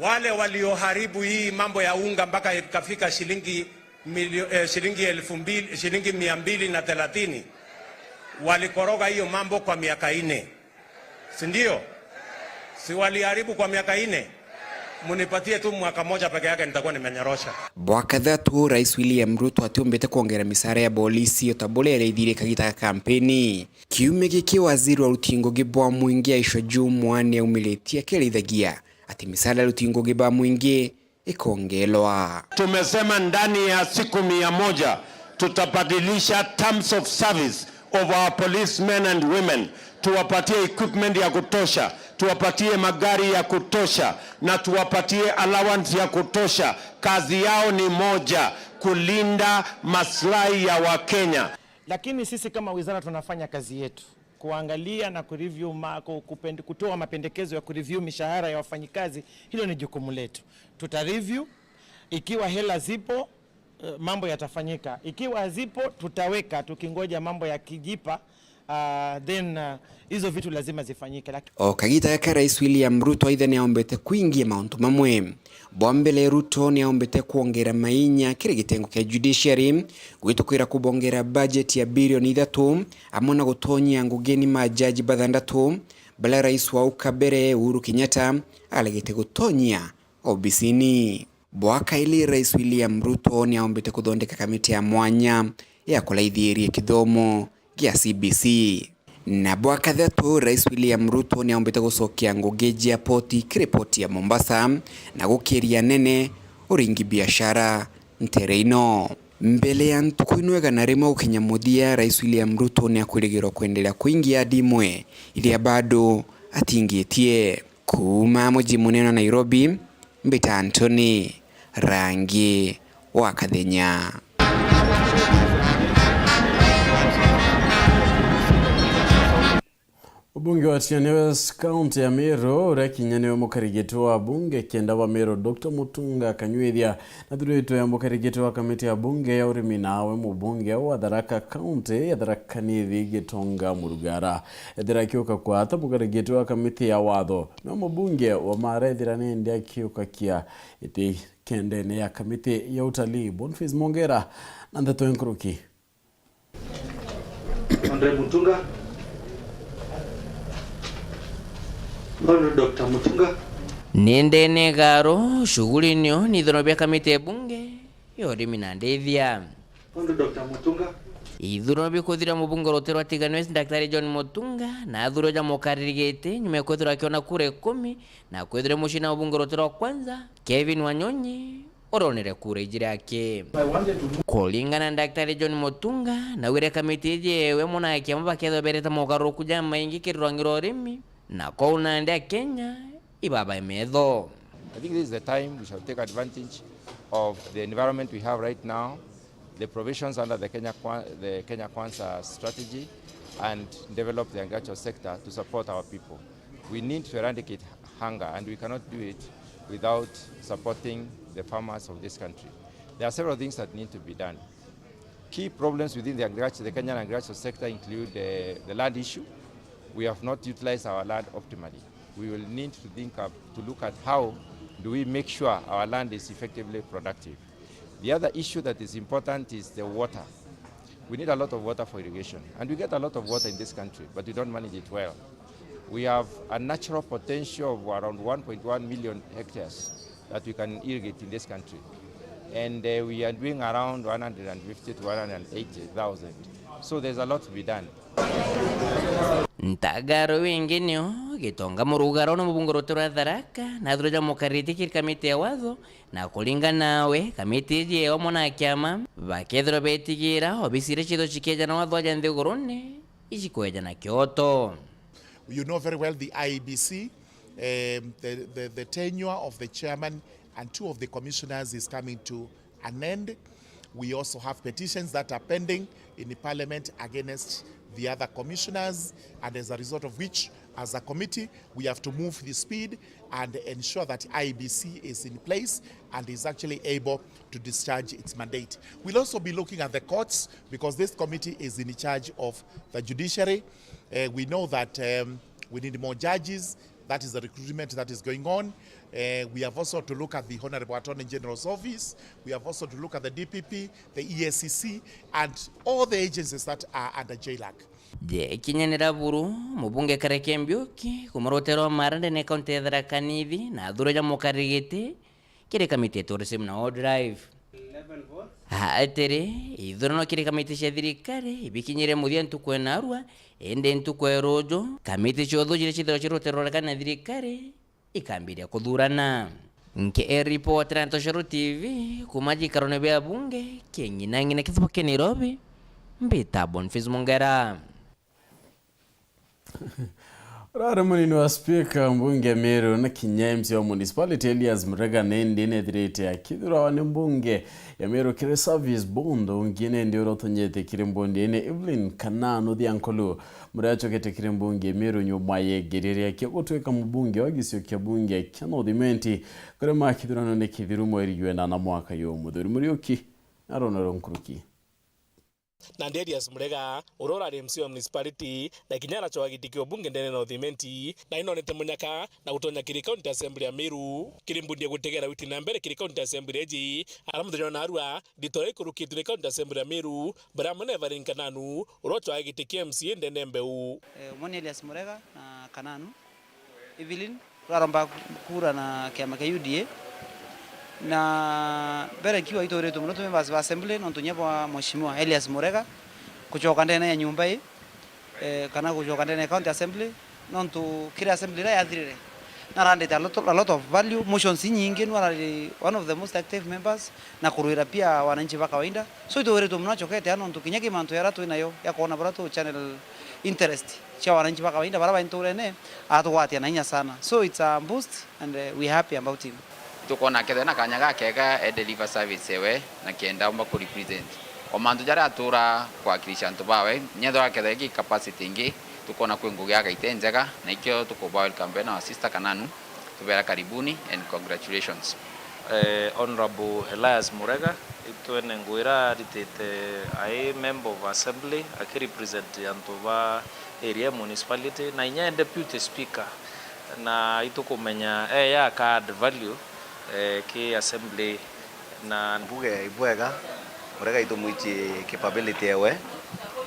Wale walioharibu hii mambo ya unga mpaka ikafika shilingi milio-, eh, shilingi elfu mbili, shilingi mia mbili na thelathini, walikoroga hiyo mambo kwa miaka ine. Si ndio? Si waliharibu kwa miaka ine? Munipatie tu mwaka moja peke yake, nitakuwa nimenyorosha. Bwa kathatu, Rais William Ruto atiumbite kwongera misaara ya bolisi o ta buria iraithirie kagita ga kampeni. Kiumia giki, waziri wa ruti ngugi bwa mwingi Aisha Jumwa ni aumiritie akirithagia ati misaara ya ruti ngugi bwa mwingi ikongelwa. Tumesema ndani ya siku mia moja tutabadilisha terms of service of our policemen and women, tuwapatie equipment ya kutosha, tuwapatie magari ya kutosha, na tuwapatie allowance ya kutosha. Kazi yao ni moja, kulinda maslahi ya Wakenya. Lakini sisi kama wizara tunafanya kazi yetu, kuangalia na kureview ma-, ku-, kupende-, kutoa mapendekezo ya kureview mishahara ya wafanyikazi. Hilo ni jukumu letu. Tutareview, ikiwa hela zipo, eh, mambo yatafanyika. Ikiwa hazipo, tutaweka, tukingoja mambo yakijipa, Uh, then uh, hizo vitu lazima zifanyike. Laki- O kagita gaka, Rais William Ruto aitha ni aombete kwingia mauntu mamwe. Bwa mbere, Ruto ni aombete kwongera mainya kiri gitengo kia judiciary, gwitukwira kubongera bajeti ya bilioni ithatu, amwe na gutonyia ngugini majaji bathandatu, baria rais wa au kabere Uhuru Kenyatta aregete gutonyia obisini. Bwa kairi, Rais William Ruto ni aombete kuthondeka kamiti ya mwanya ya kuraithiria kithomo gia C B C. Na bwa kathatu, Rais William Ruto ni aombete gucokia ngugi jia poti kiri poti ya Mombasa na gukiria nene uringi biashara ntere ino. Mbere ya ntuku ino igana rimwe gukinya muthia, Rais William Ruto ni akwirigirwa kwenderea kuingia ndimwe iria bado atingitie. Kuuma muji munene wa Nairobi, mbita Anthony Rangi wa Kathenya. Mubunge wa Tigania West County ya Meru, uria kinya niwe mukarigiti wa bunge kenda wa Meru, Doctor Mutunga Kanyuithia, nathuritwe mukarigiti wa kamiti ya bunge ya urimi, nawe mubunge wa Tharaka County ya Tharaka Nithi Gitonga Murugara. Ethira akiuka kwata mukarigiti wa kamiti ya watho, no mubunge wa Mara ethira nindi akiuka kia iti kendene ya kamiti ya utalii. Boniface Mongera na ndeto enkuruki. Honorable Mutunga. Honorable Doctor Mutunga. Ni ndene garo shughuli nio ni ithono bia kamiti ya bunge ya urimi na ndithia. Honorable Doctor Mutunga. Ithurano bikuthira, mubunge wa rutere rwa Tigania West, Daktari John Mutunga na athurwa ja mukariri giti nyuma ya kwithirwa akiona kura ikumi na kwithirwa mucina mubunge wa rutere rwa kwanza, Kevin Wanyonyi, uronere kura ijiri aki. Kuringana na Daktari John Mutunga, naugire kamiti iji yewe muna kiama bakethwa berete mogaruruku jamaingi kiri rwangi rwa urimi, na kwou nandi Akenya ibabae metho. I think this is the time we shall take advantage of the environment we have right now, the provisions under the Kenya Kwa-, the Kenya Kwanza strategy, and develop the agricultural sector to support our people. We need to eradicate hunger, and we cannot do it without supporting the farmers of this country. There are several things that need to be done. Key problems within the agriculture, the Kenyan agricultural sector include uh, the land issue. We have not utilized our land optimally. We will need to think up, to look at how do we make sure our land is effectively productive. The other issue that is important is the water. We need a lot of water for irrigation, and we get a lot of water in this country, but we don't manage it well. We have a natural potential of around one point one million hectares that we can irrigate in this country, and uh, we are doing around one hundred fifty to one hundred eighty thousand. So there's a lot to be done. Ntagaro wingi nio Gitonga Murugara, na mubunge rutere rwa Tharaka, na athurwa ja mukariri kiri kamiti ya watho, na kuringana nawe, kamiti iji yewe muna kiama bakethirwa betigira obisi iria ciithirwa cikieja na watho aja nthigurune icikweja na kioto. You know very well the I E B C, um, the, the, the tenure of the chairman and two of the commissioners is coming to an end. We also have petitions that are pending in the parliament against the other commissioners, and as a result of which, as a committee, we have to move the speed and ensure that I E B C is in place and is actually able to discharge its mandate. We'll also be looking at the courts because this committee is in charge of the judiciary. Uh, we know that um, we need more judges. That is the recruitment that is going on. Uh, we have also to look at the Honorable Attorney General's office. We have also to look at the D P P, the E A C C, and all the agencies that are under J lac. Jekinyanira buru, mubunge Kareke Mbiuki, kuma rutere rwa Mara ndene kaunti ya Tharaka Nithi, na athurwa ja mukariri giti kiri kamiti ya tourism na wildlife. Atiri, ithurano kiri kamiti cia thirikari ibikinyire muthia ntuku ya narua, indi ntuku ya ruju, kamiti cia uthuji iria ciithirwa ciri rutere rwa Tharaka na thirikari ikambiria kuthurana. Nkiripotera Ntoshoro T V kuma gikarone bia bunge kia ng'inang'ina kithuba kia Nairobi, mbita Boniface Mongera. Urari munini wa spika mbunge ya Meru na kinya M C A wa municipality Elias Murega nindi nethirite akithurawa ni mbunge ya Meru kiri service bondo ungi nindi uria utonyete kiri mbunge ine Evelyn Kananu Thiankulu. Muria acokete kiri mbunge ya Meru nyuma ya igeria riake gutwika mubunge wa gicio kia bunge kia North Imenti kuria makithurano ni kithiru mweri jwa enana mwaka juyu. Muthuri Muriuki na Ronald Nkuruki. Nandi Elias Murega, uria urari M C wa municipality, na kinya aracwaga giti kia ubunge ndene ya North Imenti, na inonete munyaka na gutonya kiri County Assembly ya Meru. Kiri mbundi ya gutegera witi na mbere kiri County Assembly iji, ara muthenya wa narua, ndito ikurukitwe ni County Assembly ya Meru, baria amwe na Evelyn Kananu, uria ucwaga giti kia M C A ndene mbeu. Eh, umwe ni Elias Murega na Kananu. Evelyn, rwaromba kura na kiama kia U D A. Na mbere kiwa itwiritwe mono twi members ba assembly nontu kinya bwa Mheshimiwa Elias Murega kucoka ndene ya nyumba ii, eh, kana kucoka ndene ya county assembly, nontu kiri assembly iria yathirire, narandite a lot, a lot of value, motions inyingi, nwarari one of the most active members na kurwira pia wananchi ba kawaida. So itwiritwe mono acokete aa nontu kinya ki mantu yaria twinayo ya kwona baria tu channel interest cia wananchi ba kawaida baria bai nturene, atugwatia na inya sana. So it's a boost and, uh, we happy about him. Tukwona akethira na kanya gakega e deliver service ewe na kenda omba ku represent o mantu jaria atura kwakilisha antu bawe, nyethira akethira gi capacity ingi, tukwona kwi ngugi agaite njega, na ikio tukuba welcome bena wa sister Kananu. Tubera karibuni and congratulations. Eh, Honourable Elias Murega, itwene ngwira aritite ai member of assembly, akirepresent antu ba area municipality, na inya e deputy speaker, na itukumenya e ya ka add value, eh, ki assembly, na mbuge ibwega. Murega itumwichie capability ewe,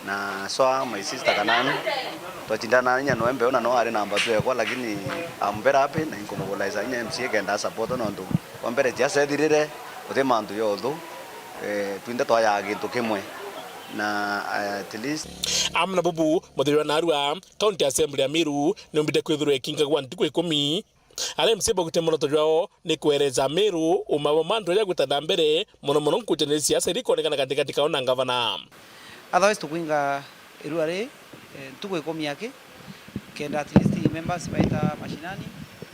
na swa my sister Kananu, twachindana inya noe mbeu na no ari namba two ekwa, lakini I'm very happy na inkumubulaiza inya M C A kenda support nontu kwa mbere ciaca ithirire, uti mantu ya uthu, eh, twinthe twayaa gintu kimwe na, eh, at least. Amwe na bubu, muthenya wa narua, County Assembly ya Meru niumbite kwithirwa ikingagwa ntuku ikumi. Aria M C A baugite muoroto jwao ni kwereza Meru uma bwa mantu jaria jagwita na mbere, mono mono nkucanio cia siasa iria ikonekana gatigati kao na ngavana. Otherwise tukwinga irua ri, eh, ntuku ikumi aki, kenda at least members baita mashinani,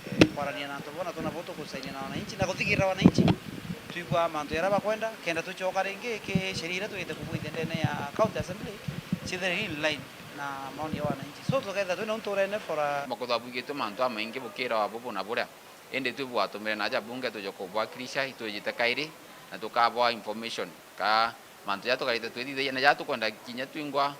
eh, kwarania na antu bona tuna bo tukusainia na wananchi na kuthikirira wananchi, twigua mantu jaria bakwenda, kenda tucoka ringi ki sheria iria twite kubwithia ndene ya county assembly cithire in line na maoni ya wananchi. So tukethira twina unturene for a. Makuthwa bwigitwe mantu amaingi bukira wa bubu na buria, indi twi bwatumire na aja bunge tuje kubwakilisha, itwijite kairi na tukabwa information ka mantu jaria tukarite twithithagia na jaria tukwenda kinya twingwa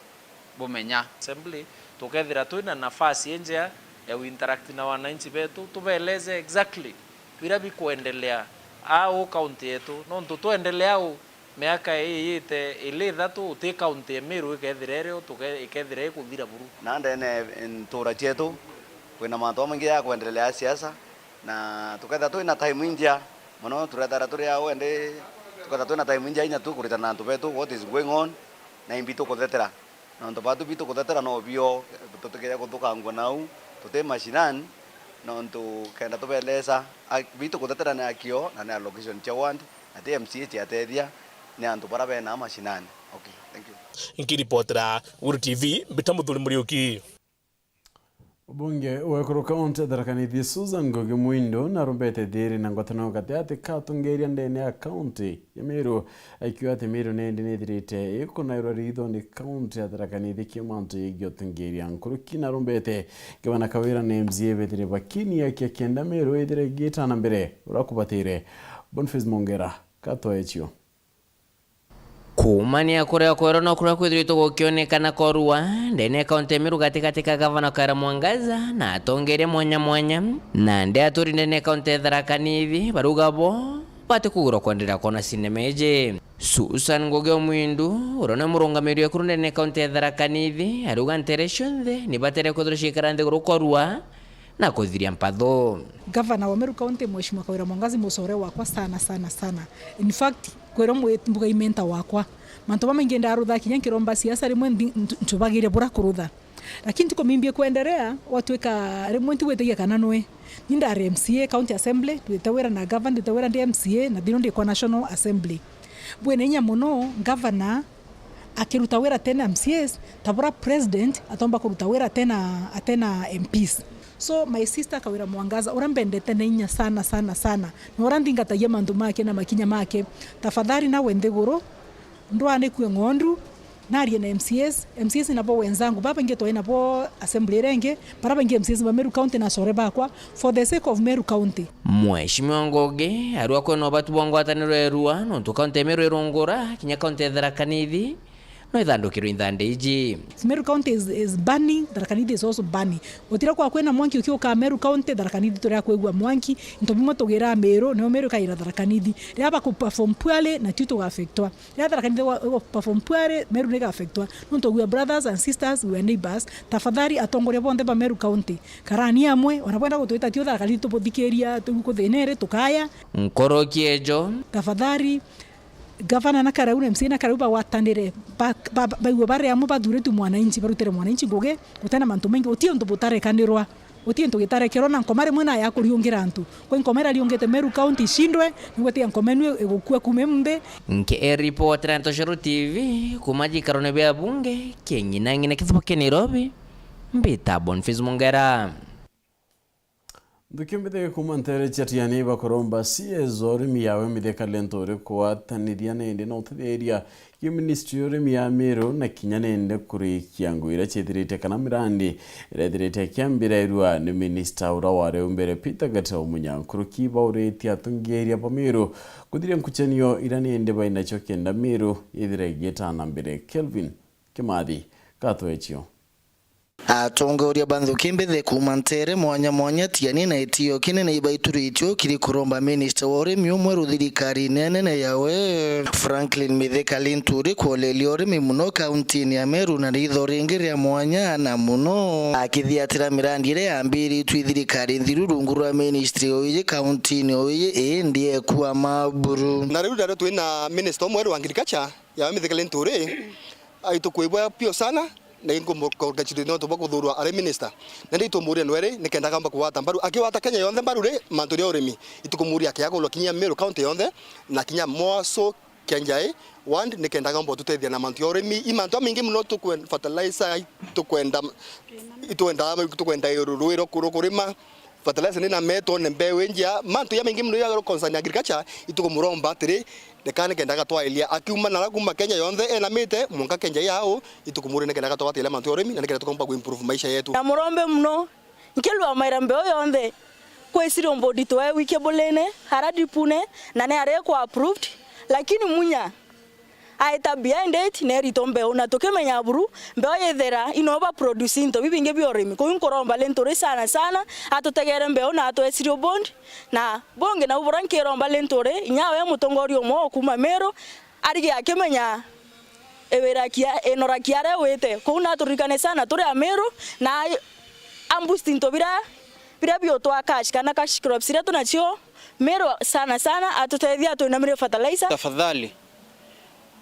bumenya. Assembly, tukethira twina nafasi injea ya interact na wananchi betu, tubeeleze exactly biria bikwendelea au county yetu, nontu twendelea au, miaka ii yite ili ithatu, uti county ya Meru ikethira irio, tuke-, ikethira ikuthira buru. Na ndene ntura cietu, kwina mantu jamaingi ja kwendelea ya siasa, na tukethira twina time injea mono, turethira turi au, indi tukethira twina time injea inya tu kuritana na antu betu, what is going on, na imbi tukuthetera. Nontu batu bitu kuthetera no bio, tutikeja kuthukangua nau, tuti mashinani, nontu kenda tubeleza, a-, bitu kuthetera ni akio, na ni allocation cia ward, na ti M C A ciatethia, ni antu bara bena mashinani. Okay, thank you. Nkiripotera Guru T V, mbita Muthuri Muriuki. Ubunge wa Ekuru County Tharaka Nithi Susan Ngugi Mwindu narumbete thiiri na ngwataniro gati ati ka atongeria ndene ya county ya Meru, aikiuga ati Meru nendi nithirite ikunairwa ritho ni county ya Tharaka Nithi kiri mantu yegii utongeria. Nkuruki narumbete gavana Kawira na M C A bethire bakini akia kenda Meru ithire igitana mbere uria kubatire. Boniface Mongera, katoecio. Kuumania kuria kwerwa no kuria kwithiritwe gukionekana korua ndene ya kaunti ya Meru gatigati ka gavana Kawira Mwangaza na atongeria mwanya mwanya, na ndi aturi ndene ya kaunti ya Tharaka Nithi barauga bo batikugirwa kwenderea kwona sinema iji. Susan Ngugi Omwindu, uria ni murungamiri wa Ekuru ndene ya kaunti ya Tharaka Nithi, arauga ntere cionthe ni batere kwithirwa ciikara nthiguru korua na kuthiria mpatho. Gavana wa Meru County, Mheshimiwa Kawira Mwangaza, mucore wakwa sana, sana, sana. In fact, kwirwo mwi-, mbuga i mentor wakwa. Mantu bamaingi ndarutha kinya nkiromba siasa rimwe nthi-, ntu-, ntubagiria bura kurutha. Lakini tuko mimbi kuendelea, watwika rimwe ntigwitikia kana nwe. Ni ndari M C A, County Assembly, ndwite wira na gavana, ndwite wira ndi M C A, na thino ndi kwa National Assembly. Bwina inya mono, gavana akiruta wira tena M C As, ta bura president atomba kuruta wira tena, atena M Ps. So, my sister Kawira Mwangaza, uria mbendete na inya sana, sana, sana, na uria nthingatagia mantu make na makinya make, tafadhali nawe nthiguru, ndwanikue ng'ondu, narie na M C As, M C As nabo wenzangu, baba baingi twai nabo assembly iria ingi, bara baingi M C As ba Meru County na acore bakwa, for the sake of Meru County. Mheshimiwa Ngugi arua kwina ubatu bwa ngwataniro ya irua, nontu kaunti ya Meru irungura, kinya kaunti ya Tharaka Nithi, no ithandukirwe inthande iji. Meru County is, is burning, Tharaka Nithi is also burning. Gutira kwa kwina mwanki ukiuka Meru County, Tharaka Nithi turia kwigua mwanki, into bimwe tugira Meru, nio Meru ikaira Tharaka Nithi. Riria baku perform poorly, na tu tuga affectwa. Riria Tharaka Nithi wa, wa perform poorly, Meru ni ga affectwa. Nontu we are brothers and sisters, we are neighbors. Tafadhali atongoria bonthe ba Meru County, karani amwe, ona bwenda gutwita tio Tharaka Nithi tubuthikiria, tugu kuthiniri, tukaya. Nkoroki ejo. Tafadhali, Gavana na Karau na M C A na Karau bagwatanire, ba- ba- baigue bari amwe bathuritwe mwananchi, barutire mwananchi ngugi, gutena mantu maingi, guti untu butarekanirwa, guti untu gitarekerwa, na nkoma rimwe na ya kuriungira antu. Kwa nkoma irariungite Meru County ishindwe, nigwe tiga nkoma inu igukua kuma imunthi. Nkiripotera Ntoshoro T V kuma gikarone bia bunge, kieng'inang'ina kithuba kia Nairobi, mbita Boniface Mongera. Nthuki mbithi kuma ntere cia Tiani bakuromba C S o urimi yawe Mithika Linturi kugwatanithia nindi na utetheria ki ministry ya urimi ya Meru na kinya nindi kurikia ngugi iria ciithirite kana mirandi iria ithirite ikiambira irua ni minista ura wari u mbere Peter Gitau Munya. Nkuruki bauritie atongeria ba Meru kuthiria nkuchanio iria nindi bainacio kenda Meru ithire igietana mbere. Kelvin Kimathi, gatwecio. Atongoria ba nthuki mbithi kuuma ntere mwanya mwanya Tiani na itio kinene ibaituritie ukiri kuromba minista wa urimi umweru thirikarine nene yawe, Franklin Mithika Linturi, kwoleria urimi muno kauntini ya Meru na ritho ringi ria mwanya na muno akithiatira mirandi iria yambiritue i thirikari nthiru rungu rwa ministry o iji kauntini o iji, indi ekua maburu. Na riu nario twina minista umweru wa agriculture, yawe Mithika Linturi, aitukwibwa pio sana, na inkumukongratulate nontu bwa kuthurwa ari minister. Na ndi itumuria nweri nikenda agamba kugwata mbaru, akigwata Kenya yonthe mbaru ri, mantu ria urimi. Itukumuria akiagulwa kinya Meru County yonthe, na kinya Mwasu, Kianjai ward, nikenda agamba ututethia na mantu ya urimi. I mantu amaingi muno tukwenda fertilizer, tukwenda, itwenda, tukwenda rui rwa kurima, fertilizer ni na metone mbeu injia, mantu jamaingi muno ya concern agriculture, itukumuromba atiri, reka nikenda agatwailia. Akiuma nara kuma Kenya yonthe enamite, mwanka Kenya yao, itukumuria nikenda agatwatailia mantu ya urimi, na nikenda tukomba ku improve maisha yetu. Na murombe muno, nkilwa maira mbeu yonthe, kwi cereal board twewi kibulini, ara dipune, na ni ari ku approved, lakini Munya aita behind it, nerito mbeu, na tukimenya buru mbeu yithira ino ba produce into bibingi bia urimi. Kuu nkuromba Linturi sana sana, atutegere mbeu na atwe cereal board, na bungi nau bura nkiromba Linturi, inya we mutongoria umwe o kuma Meru, arige akimenya iwirakia, inorakia aria wite. Kuu naturirikane sana turi Ameru, na amboost into bira, bira biutwa cash, kana cash crops iria tunacio, Meru sana sana, atutethia atwinamirie fertilizer. Tafadhali,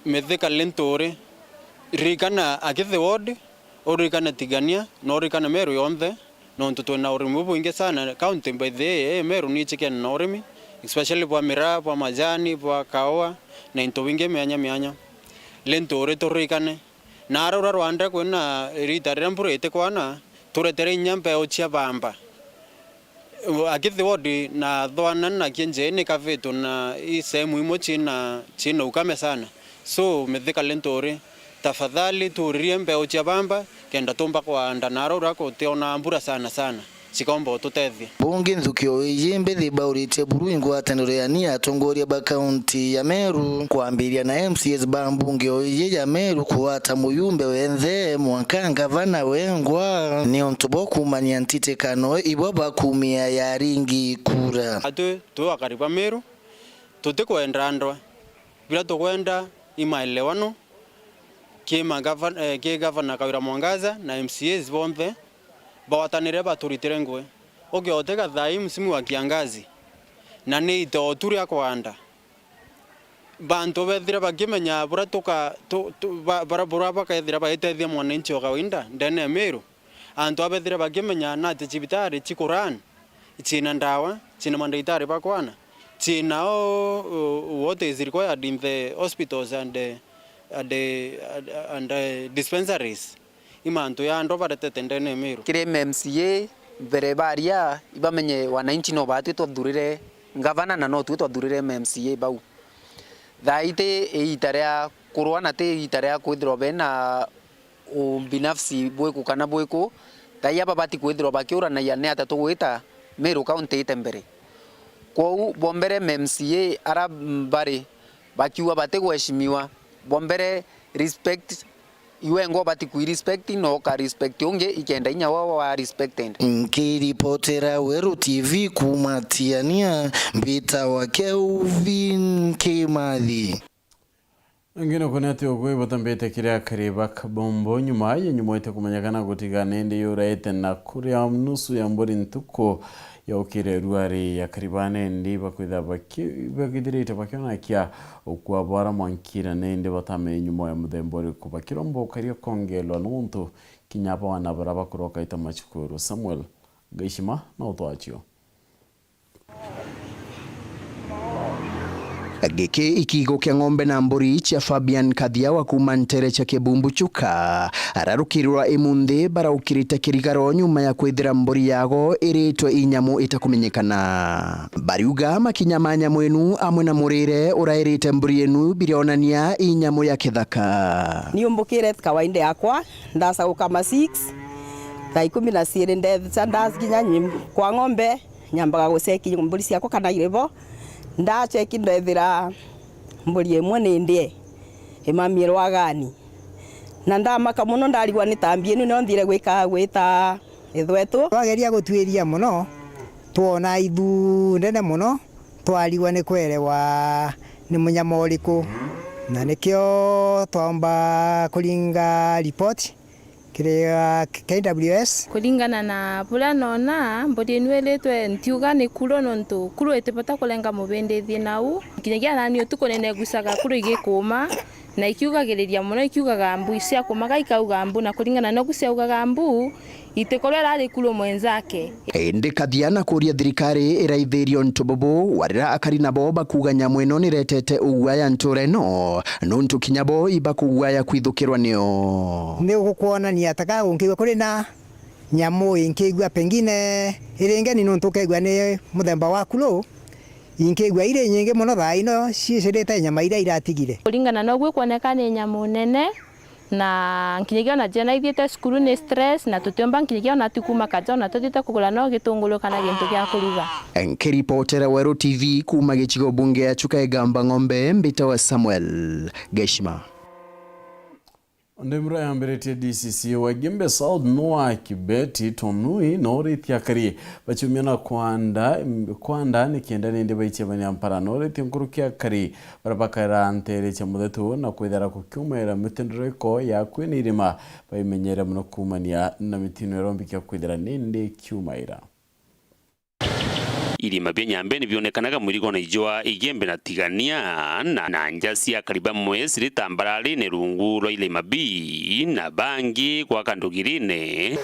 Mithika Linturi, ririkana Akithi ward, uririkane Tigania, na uririkane Meru yonthe, nontu twina urimi bubwingi sana. County by the way, Meru ni ichikene na urimi, especially bwa miraa, bwa majani, bwa kaua, na into bingi mianya mianya. Linturi turirikane. Na ara ura rwanda kwina rita riria mbura itikwana, turetere inya mbeu cia bamba. Akithi ward na Thwana na Kienjei ni kavitu na i sehemu imwe ciina, ciina ukame sana. So, Mithika Linturi, tafadhali tuuririe mbeu cia bamba, kenda tumba kwanda na ara ura kutiona mbura sana sana, cikomba ututethia. Bungi nthuki o iji mbithi bauritie buru ingwataniro ya ni atongoria ba kaunti ya Meru, kwambiria na M C As ba mbunge o iji ya Meru kugwata muyumbe wenthe mwanka ngavana wengwa, ni untu bwa kumania ntitikano ibo bakumia ya ringi kura. Atwi twi akari ba Meru, tutikwenda ndwa. Biria tukwenda i maelewano ki magavana, eh, ki gavana Kawira Mwangaza na M C As bonthe bagwatanire baturitire ngugi. Ukiotega thaa ii msimu wa kiangazi, na ni itotu ria kwanda. Bantu bethire bakimenya buria tuka-, tu-, tu-, ba-, bara-, buria bakethira bagitethia mwananchi o kawaida ndene ya Meru. Antu abethire bakimenya nati cibitari cikurun, ciina ndawa, ciina mandaitari ba kwana, ciina all, uh, what is required in the hospitals and, uh, and, uh, and, uh, dispensaries. I mantu ya andwa baretete ndene ya Meru. Kiri M C A, mbere baria, ibamenye wananchi no batwi twathurire ngavana na no twi twathurire M C A bau. Thaa ii ti iita ria kurwa na ti iita ria kwithirwa bena ubinafsi bwiku kana bwiku, thaai aba babati kwithirwa bakiuranagia ni atia tugwita Meru County ite mbere. Kwou bwa mbere M C A ara bari bakiuga batigweshimiwa, bwa mbere respect Iwe ngo bati kwi respect, no ka respect ungi ikenda inya wa wa respected. Nkiripotera Weru T V kuuma Tiania, mbitawa Kelvin Kimathi. Ngino kuni ati ugwi butambite kiri akari ba Kabombo nyuma ya nyuma ite kumenyekana gutiga nindi yuraite na kuria nusu ya mburi ntuku yaukire ruari ya kariba nindi bakwitha baki-, bakithirite bakionakia ukua bwara mwankira nindi batamenya nyuma ya muthemba uriku bakiromba ukaria kongelwa nuntu kinya bwana bara bakuroka ita machikuru. Samuel Gaishima na utwachio. Giki ikigo kia ng'ombe na mburi cia Fabian Kathia wa kuuma ntere cia Kibumbu Chuka, ararukirwa imunthi baraukirite kirigaro nyuma ya kwithira mburi yago iritwe inyamu itakumenyekana. Bariuga makinya ma nyamu inu amwe na murire urairite mburi inu birionania inyamu ya kithaka. Niumbukire kawaida yakwa, ndaca gukama six, thaa ikumi na ciiri ndeca ndakinya nyi-, kwa ng'ombe, nyambaga guceki mburi ciakwa kana iri bo. Ndaceki ndethira mburi imwe ni ndie, imamie rwagani. Na ndamaka mono, ndarigwa ni tambi inu nio nthire gwika, gwita ithwetu. Twageria gutwiria mono, twona ithu ndene mono, twarigwa ni kwerewa ni munyama uriku. Na nikio twaomba kuringa ripoti kiri, uh, K W S. Kuringana na buria nona, mburi inu iritwe ntiuga ni kuro, nontu kuro itibota kurenga mubindithie nau. Kinyagia nani utuku nene igucaga kuro igikuuma, na ikiugagiriria mono, ikiugaga mbu, cia kumaga ikauga mbu, na kuringana na ugu ciaugaga mbu, itikorwa irari kuro mwenzake. Indi Kathia na kuria thirikari iraithirie untu bubu, warira akari nabo bakuuga nyamu ino niretete uguaya ntura ino, nuntu kinya bo ibakuguaya kwithukirwa nio. Ni gukwonania ta ka gunkiigua kuri na nyamu inkiigua pengine iri ngeni, nuntu ukeigua ni muthemba wa kuro, inkiigua iri nyingi mono thaa ino ciicirite nyama iria iratigire. Kuringana na uguo ikwoneka ni nyamu nene, na nkinyagia ona ciana ithiite cukuru ni stress, na tutiumba nkinyagia ona tu kuuma kaja, ona tuthiite kugura no gitunguru kana gintu gia kuruga. Nkiripotera Weru T V kuuma gicigo bunge ya Chuka Igamba Ng'ombe, mbitawa Samuel Geshima. Ndemura yambiritie D C C wa Igembe South Noah Kibeti Tonui nooritie akari baciumia na kwanda, kwanda nikenda nindi baichemania mpara. Nooritie nkuruki akari baria bakaira nteere cia muthetu na kwithira kukiumaira mitindoreko ya kwina irima baimenyere mono kuumania na mitino irombikia kwithira nindi kiumaira. Irima bia Nyambeni bionekanaga mwirigone jwa Igembe na Tigania, na, na nja cia akari bamwe ciri tambararine rungu rwa irima bi, na bangi gwaka ndugirine.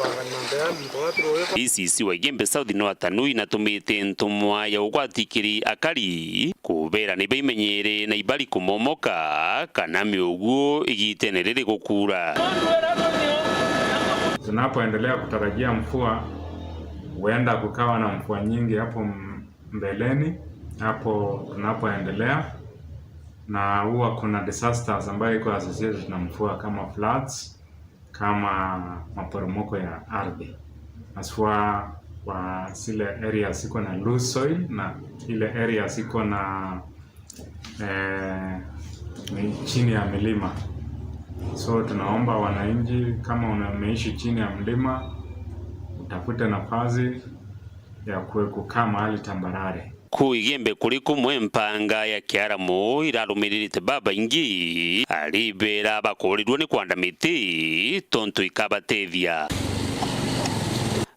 D C C wa Igembe South Noah Tanui natumite ntumwa ya ugwati kiri akari kubera ni baimenyere na ibari kumomoka kana miuguo igitene riri gukuura. Tunapoendelea kutarajia mvua, huenda kukawa na mvua nyingi hapo m-, mbeleni, hapo tunapoendelea, na huwa kuna disasters ambayo iko associated na mvua kama floods, kama maporomoko ya ardhi, haswa kwa zile areas ziko na loose soil na ile areas ziko na eh, ni chini ya milima. So tunaomba wananchi, kama una-, umeishi chini ya mlima, utafute nafasi ya kue-, kukaa mahali tambarare. Ku Igembe kuri kumwe mpanga ya kiaramu irarumiririte babaingi, aribera bakurirwe ni kwanda miti tontu ikabatethia.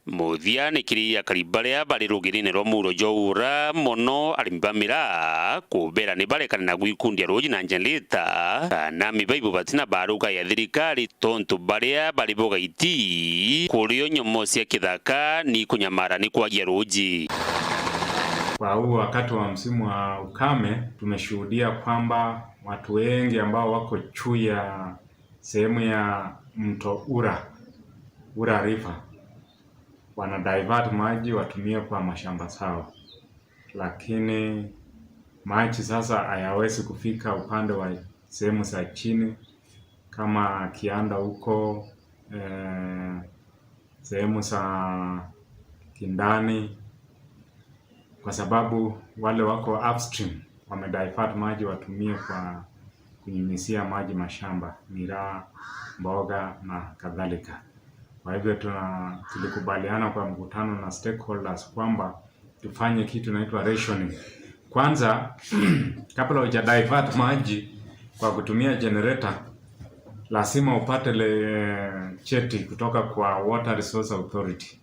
Muthia ni kiri akari baria bari rugirine rwa muuro jwa uura mono, arimi ba miraa kubera ni barekane na gwikundia ruuji na njenirita, kana mibaibu batina baruga ya thirikari, tontu baria bari bo gaiti kurio nyomo cia kithaka ni kunyamara ni kwagia ruuji. Kwa huu wakati wa msimu wa ukame, tumeshuhudia kwamba watu wengi ambao wako juu ya sehemu ya mto Ura, Ura River, wana divert maji watumie kwa mashamba zao, lakini maji sasa hayawezi kufika upande wa sehemu za chini kama Kianda huko, eh, sehemu za Kindani, kwa sababu wale wako upstream wamedivert maji watumie kwa kunyunyizia maji mashamba, miraa, mboga na kadhalika. Kwa hivyo tuna-, tulikubaliana kwa mkutano na stakeholders kwamba tufanye kitu inaitwa rationing. Kwanza, kabla huja divert maji kwa kutumia generator, lazima upate le cheti kutoka kwa Water Resource Authority.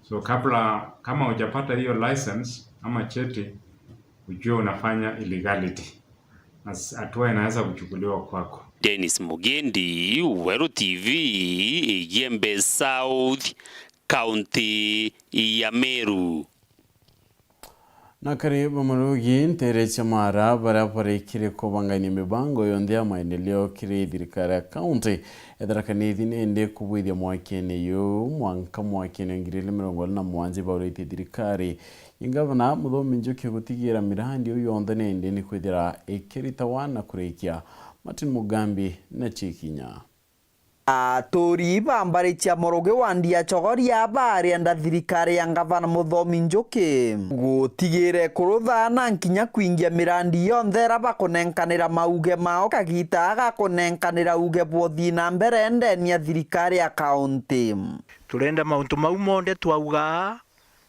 So kabla, kama hujapata hiyo license ama cheti, ujue unafanya illegality. Na s-, hatua inaweza kuchukuliwa kwako. Dennis Mugendi, Weru T V, Igembe South, County ya Meru. Na kari bamarugi ntere cia mara baria barikire kubangania mibango yonthe ya maendeleo kiri thirikari ya kaunti, ethera kanithi nindi kubwithia mwakene yu mwanka mwakene ngiri igiri mirongo iri na mugwanja ibauritie thirikari ya Ngavana Muthomi Njuki gutigira mirandi iu yonthe nindi ni kwithira ikiritawa na kurikia. Martin Mugambi na Chikinya. Aturi ba mbari cia Murugi wa Ndia Chogoria barienda thirikari ya Ngavana Muthomi Njuki gutigire kurutha na nkinya kwingia mirandi yonthe ira bakunenkanira mauge mao kagita ga kunenkanira uge bwa uthii na mbere ndeni ya thirikari ya kaunti. Turenda mauntu mau monthe twauga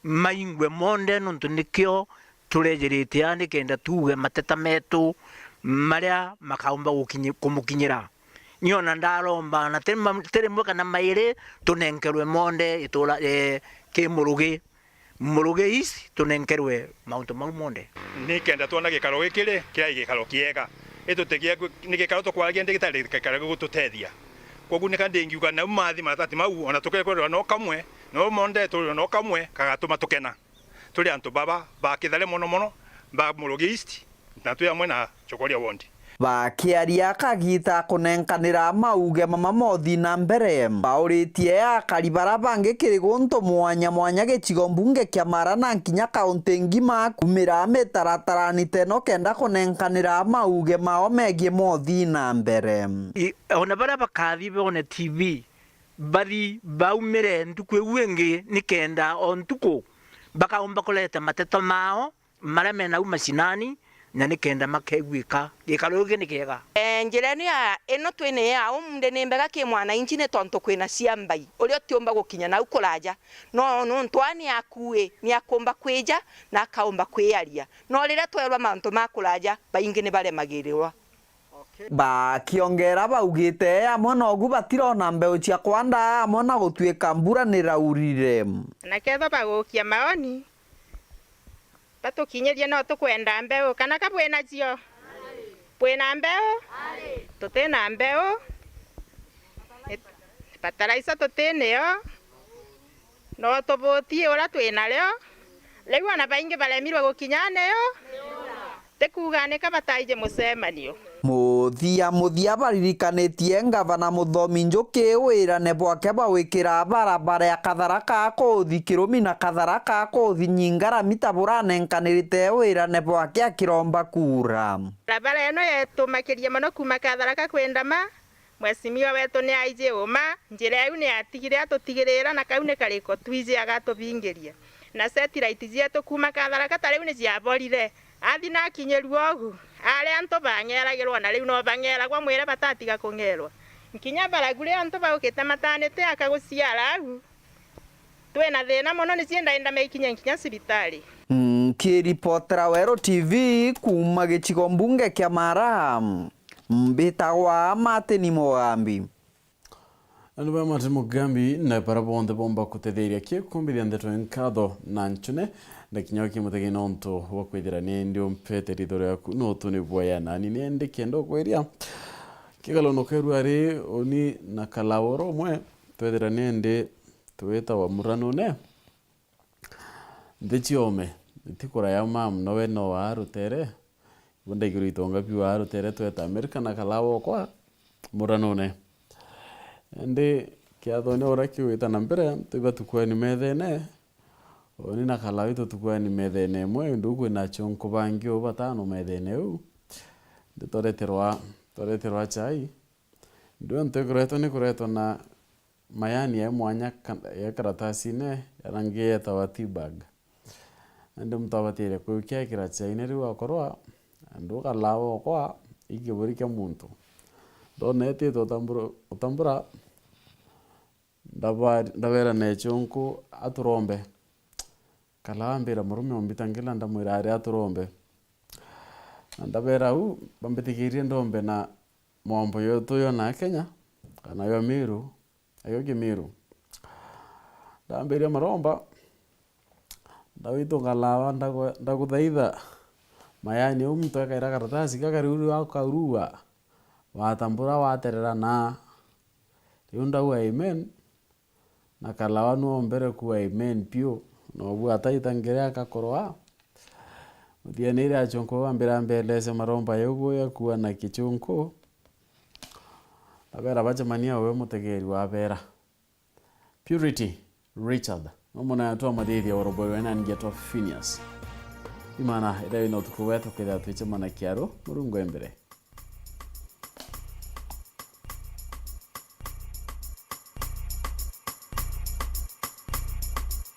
maingwe monthe, nontu nikio turejirite aa nikenda tuuge mateta metu maria makaumba gukinyi-, kumukinyira. Ni ona ndaromba na ti ma-, ti rimwe kana mairi tunenkerwe monthe itura, eh, ki Murugi. Murugi East tunenkerwe mauntu mau monthe. Nikenda twona gikaro gikiri kirai gikaro kiega. Itutigie kwi-, ni gikaro tukwaragia ndi gitari gikaro gigututethia. Koguo nika ndingiuga nau mathi matati mau, ona tukekwerwa no kamwe, no monthe turwe no kamwe, kagatuma tukena. Turi antu baba ba Kithare mono mono, ba Murugi East, na twi amwe na Chogoria Ward. Bakiaria kagita kunenkanira mauge mama mothi na mbere, bauritie akari bara bangi kiri guntu mwanya mwanya gicigo mbunge kia Mara na nkinya kaunti ngima kumira mitaratarani teno kenda kunenkanira mauge mao megie mothi na mbere. I-, ona baria bakathi bone T V, bathi baumire ntuku iu ingi nikenda o ntuku bakaumba kureta mateto mao maria mena u macinani, na nikenda makeguika. Gikaro giki ni kiega. E, njira ino ya, ino twina ya umunthi ni mbega ki mwananchi, ni tontu kwina ciambai uria utiumba gukinya nau kuraja. No nontu aa ni akui, ni akumba kwija na akaumba kwiaria. No riria twerwa mantu ma kuraja, baingi ni baremagirirwa. Bakiongera baugite amwe nogu batirona mbeu cia kwanda amwe na gutuika mbura niraurire. Na kethwa bagukia maoni, batukinyirie no tukwenda mbeu, kana ka bwinacio? Bwina mbeu? Tutina mbeu. Bataraisa tutinayo. No tubutie uria twinario. Riu ona baingi baremirwe gukinya nayo. Ti kuuga nika bataiji mucemanio. Muthia muthia baririkanitie Ngavana Muthomi Njuki wirane bwake bwa gwikira barabara ya Katharaka kuthi Kirumi na Katharaka kuthi Nyingarami ta buranenkanirite wirane bwake akiromba kura. Barabara ino yetu makiria mono kuuma Katharaka kwendama, Mheshimiwa wetu ni aiji uma, njira iu ni atigire atutigirira, na kau ni kariko twiji agatubingiria. Na satellite cietu kuuma Katharaka ta riu ni ciaborire. Athi na akinyirua ugu, aria antu bang'eragirwa, na riu no bang'eragwa, mwire batatiga kung'erwa. Nkinya baragu ri antu baukite matanite aka guciara au. Twina thina mono, ni cienda enda maikinye nkinya cibitari. Nkiripotera Weru T V kuuma gicigo mbunge kia Mara, mbitagwa Martin Mugambi. Andu ba Martin Mugambi na bara bonthe bomba kutetheria kikumbithia ndeto nkatho na nchune, na kinya kimutege nontu bwa kwithira ni ndi umpete ritho riaku, no tu ni bwaya nani ni ndi kenda ukwiria. Kigalo no kerua ri uni na kalaworo mwe, twethira ni ndi twitawa muranune. Nthi ciome, itikuraya mam, nowe no wa rutere. Ibo ndaigirwe itonga biu wa rutere tweta Amerika na kalawa okwa muranune. Indi kiathone uria kiwita na mbere, twiba tukuani methene, uni na kalawa itu tukuani methene imwe, ndu kwina chonko bangi u batano methene u. Ndi twareterwa, twareterwa chai. Ndu antu ikuretwa ni kuretwa na mayani ya mwanya ka-, ya karatasine ya rangi yetawa tea bag. Nandi muntu abatiire kwikia ekira chaine riu akorwa, andu ukalawa okwa, i kiburi kia muntu. Ndona etite utambura, utambura, ndaba-, ndabera na Echunku aturombe. Kala ambira murume umbitangila, ndamwira ari aturombe. Na ndabera u, bambitikirie ndombe na mwombo yetu yo na Kenya, kana yo Miru, ayo Kimiru. Ndambiria maromba, ndawitu Kalawa, ndagu-, ndaguthaitha. Mayani u muntu akaira karatasi, gakariuru akarua, watambura waterera na. Riu ndauga amen, na Kalawa nwombere kuuga amen piu, na ubua ataita ngere akakorwa. Muthianire Achunku bambira mbelese maromba yau buya kuuga na Kichunku. Abera bacemania we mutegeri wabera. Purity Richard, no mwana twa mathithia wa robo wena ngetwa Phineas. Imana, ithai na utuku wetu kwithira twicemana kiaru, Murungu e mbere.